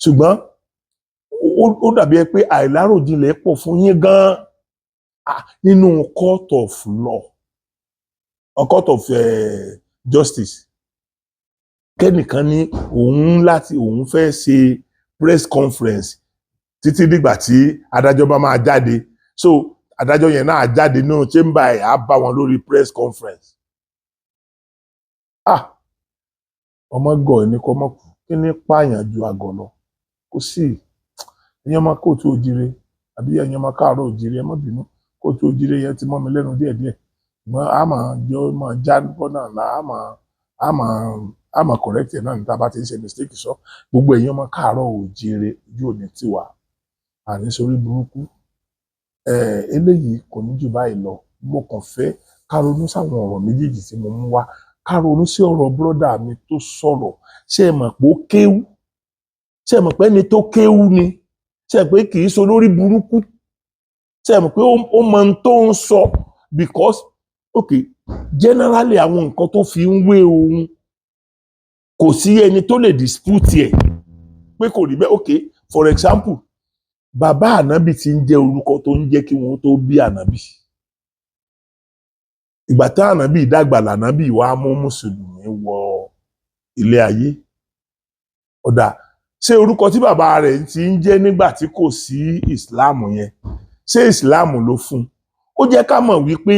ṣùgbọ́n ó dàbí ẹ pé àìláròjinlẹ̀ pọ̀ fún yín gan-an. Ah, nínú court of law or court of justice, kẹ́nìkan ní òun láti òun fẹ́ ṣe press conference títí dìgbà tí adájọ́ bá máa jáde, so adájọ́ yẹn náà jáde nínú chamber ẹ̀, á bá wọn lórí press conference. Ah, ọmọ gọ̀ ní kọ́ mọ̀ kú. Kí ní pààyàn ju àgọ̀ lọ? Kò sí. Ẹ̀yin ọmọ káàárọ̀ oòjíire, àbí ẹ̀yin ọmọ káàárọ̀ oòjíire, ẹ má bínú, káàárọ̀ oòjíire yẹn ti mọ́ mi lẹ́nu díẹ̀díẹ̀, ṣùgbọ́n a máa jọ máa já bọ́ náà la a máa correct ẹ̀ náà ní tá a bá ti ń ṣe mistake. Sọ gbogbo ẹ̀yin ọmọ káàárọ̀ oòjíire, ojú òní tiwa, àní sórí burúkú. Eléyìí kò ní jù báyìí lọ. Mo kàn fẹ́ ká ronú sáwọn ọ̀rọ̀ méjèèjì tí mo mú wá, ká ronú sí ọ̀rọ̀ brother mi tó sọ̀rọ̀. Ṣé ẹ mọ̀ pé ó kéwú? Ṣé ẹ mọ̀ pé ẹni tó kéwú ni? Ṣé ẹ pé kì í ṣe olórí burúkú? Ṣé ẹ mọ̀ pé ó mọ ohun tó ń sọ? Because, okay, generally, àwọn nǹkan tó fi ń wé ohun, kò sí ẹni tó lè dispute ẹ̀ pé kò rí bẹ́ẹ̀. Okay, for example, bàbá ànábì ti ń jẹ́ orúkọ tó ń jẹ́ kí wọ́n tó bí ànábì. Ìgbà tá ànábì dàgbà lànábì wàá mú mùsùlùmí wọ ilé ayé. Ọ̀dà, ṣé orúkọ tí bàbá rẹ̀ ti ń jẹ́ nígbà tí kò sí ìsìláàmù yẹn, ṣé ìsìláàmù ló fún un? Ó jẹ́ ká mọ̀ wípé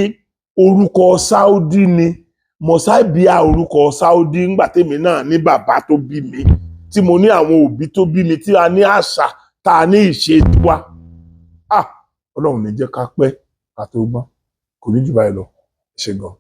orúkọ Saudi ni mọ̀sáìbíà, orúkọ Saudi. Ńgbà tèmi náà ní bàbá tó bí mi, tí mo ní àwọn òbí tó bí mi, tí a ní àṣà, tá a ní ìṣe tiwa. Ah, Ọlọ́run ní jẹ́ ká pẹ́ ká tó gbọ́n. Kò ní jù báyìí lọ. Ṣe gan.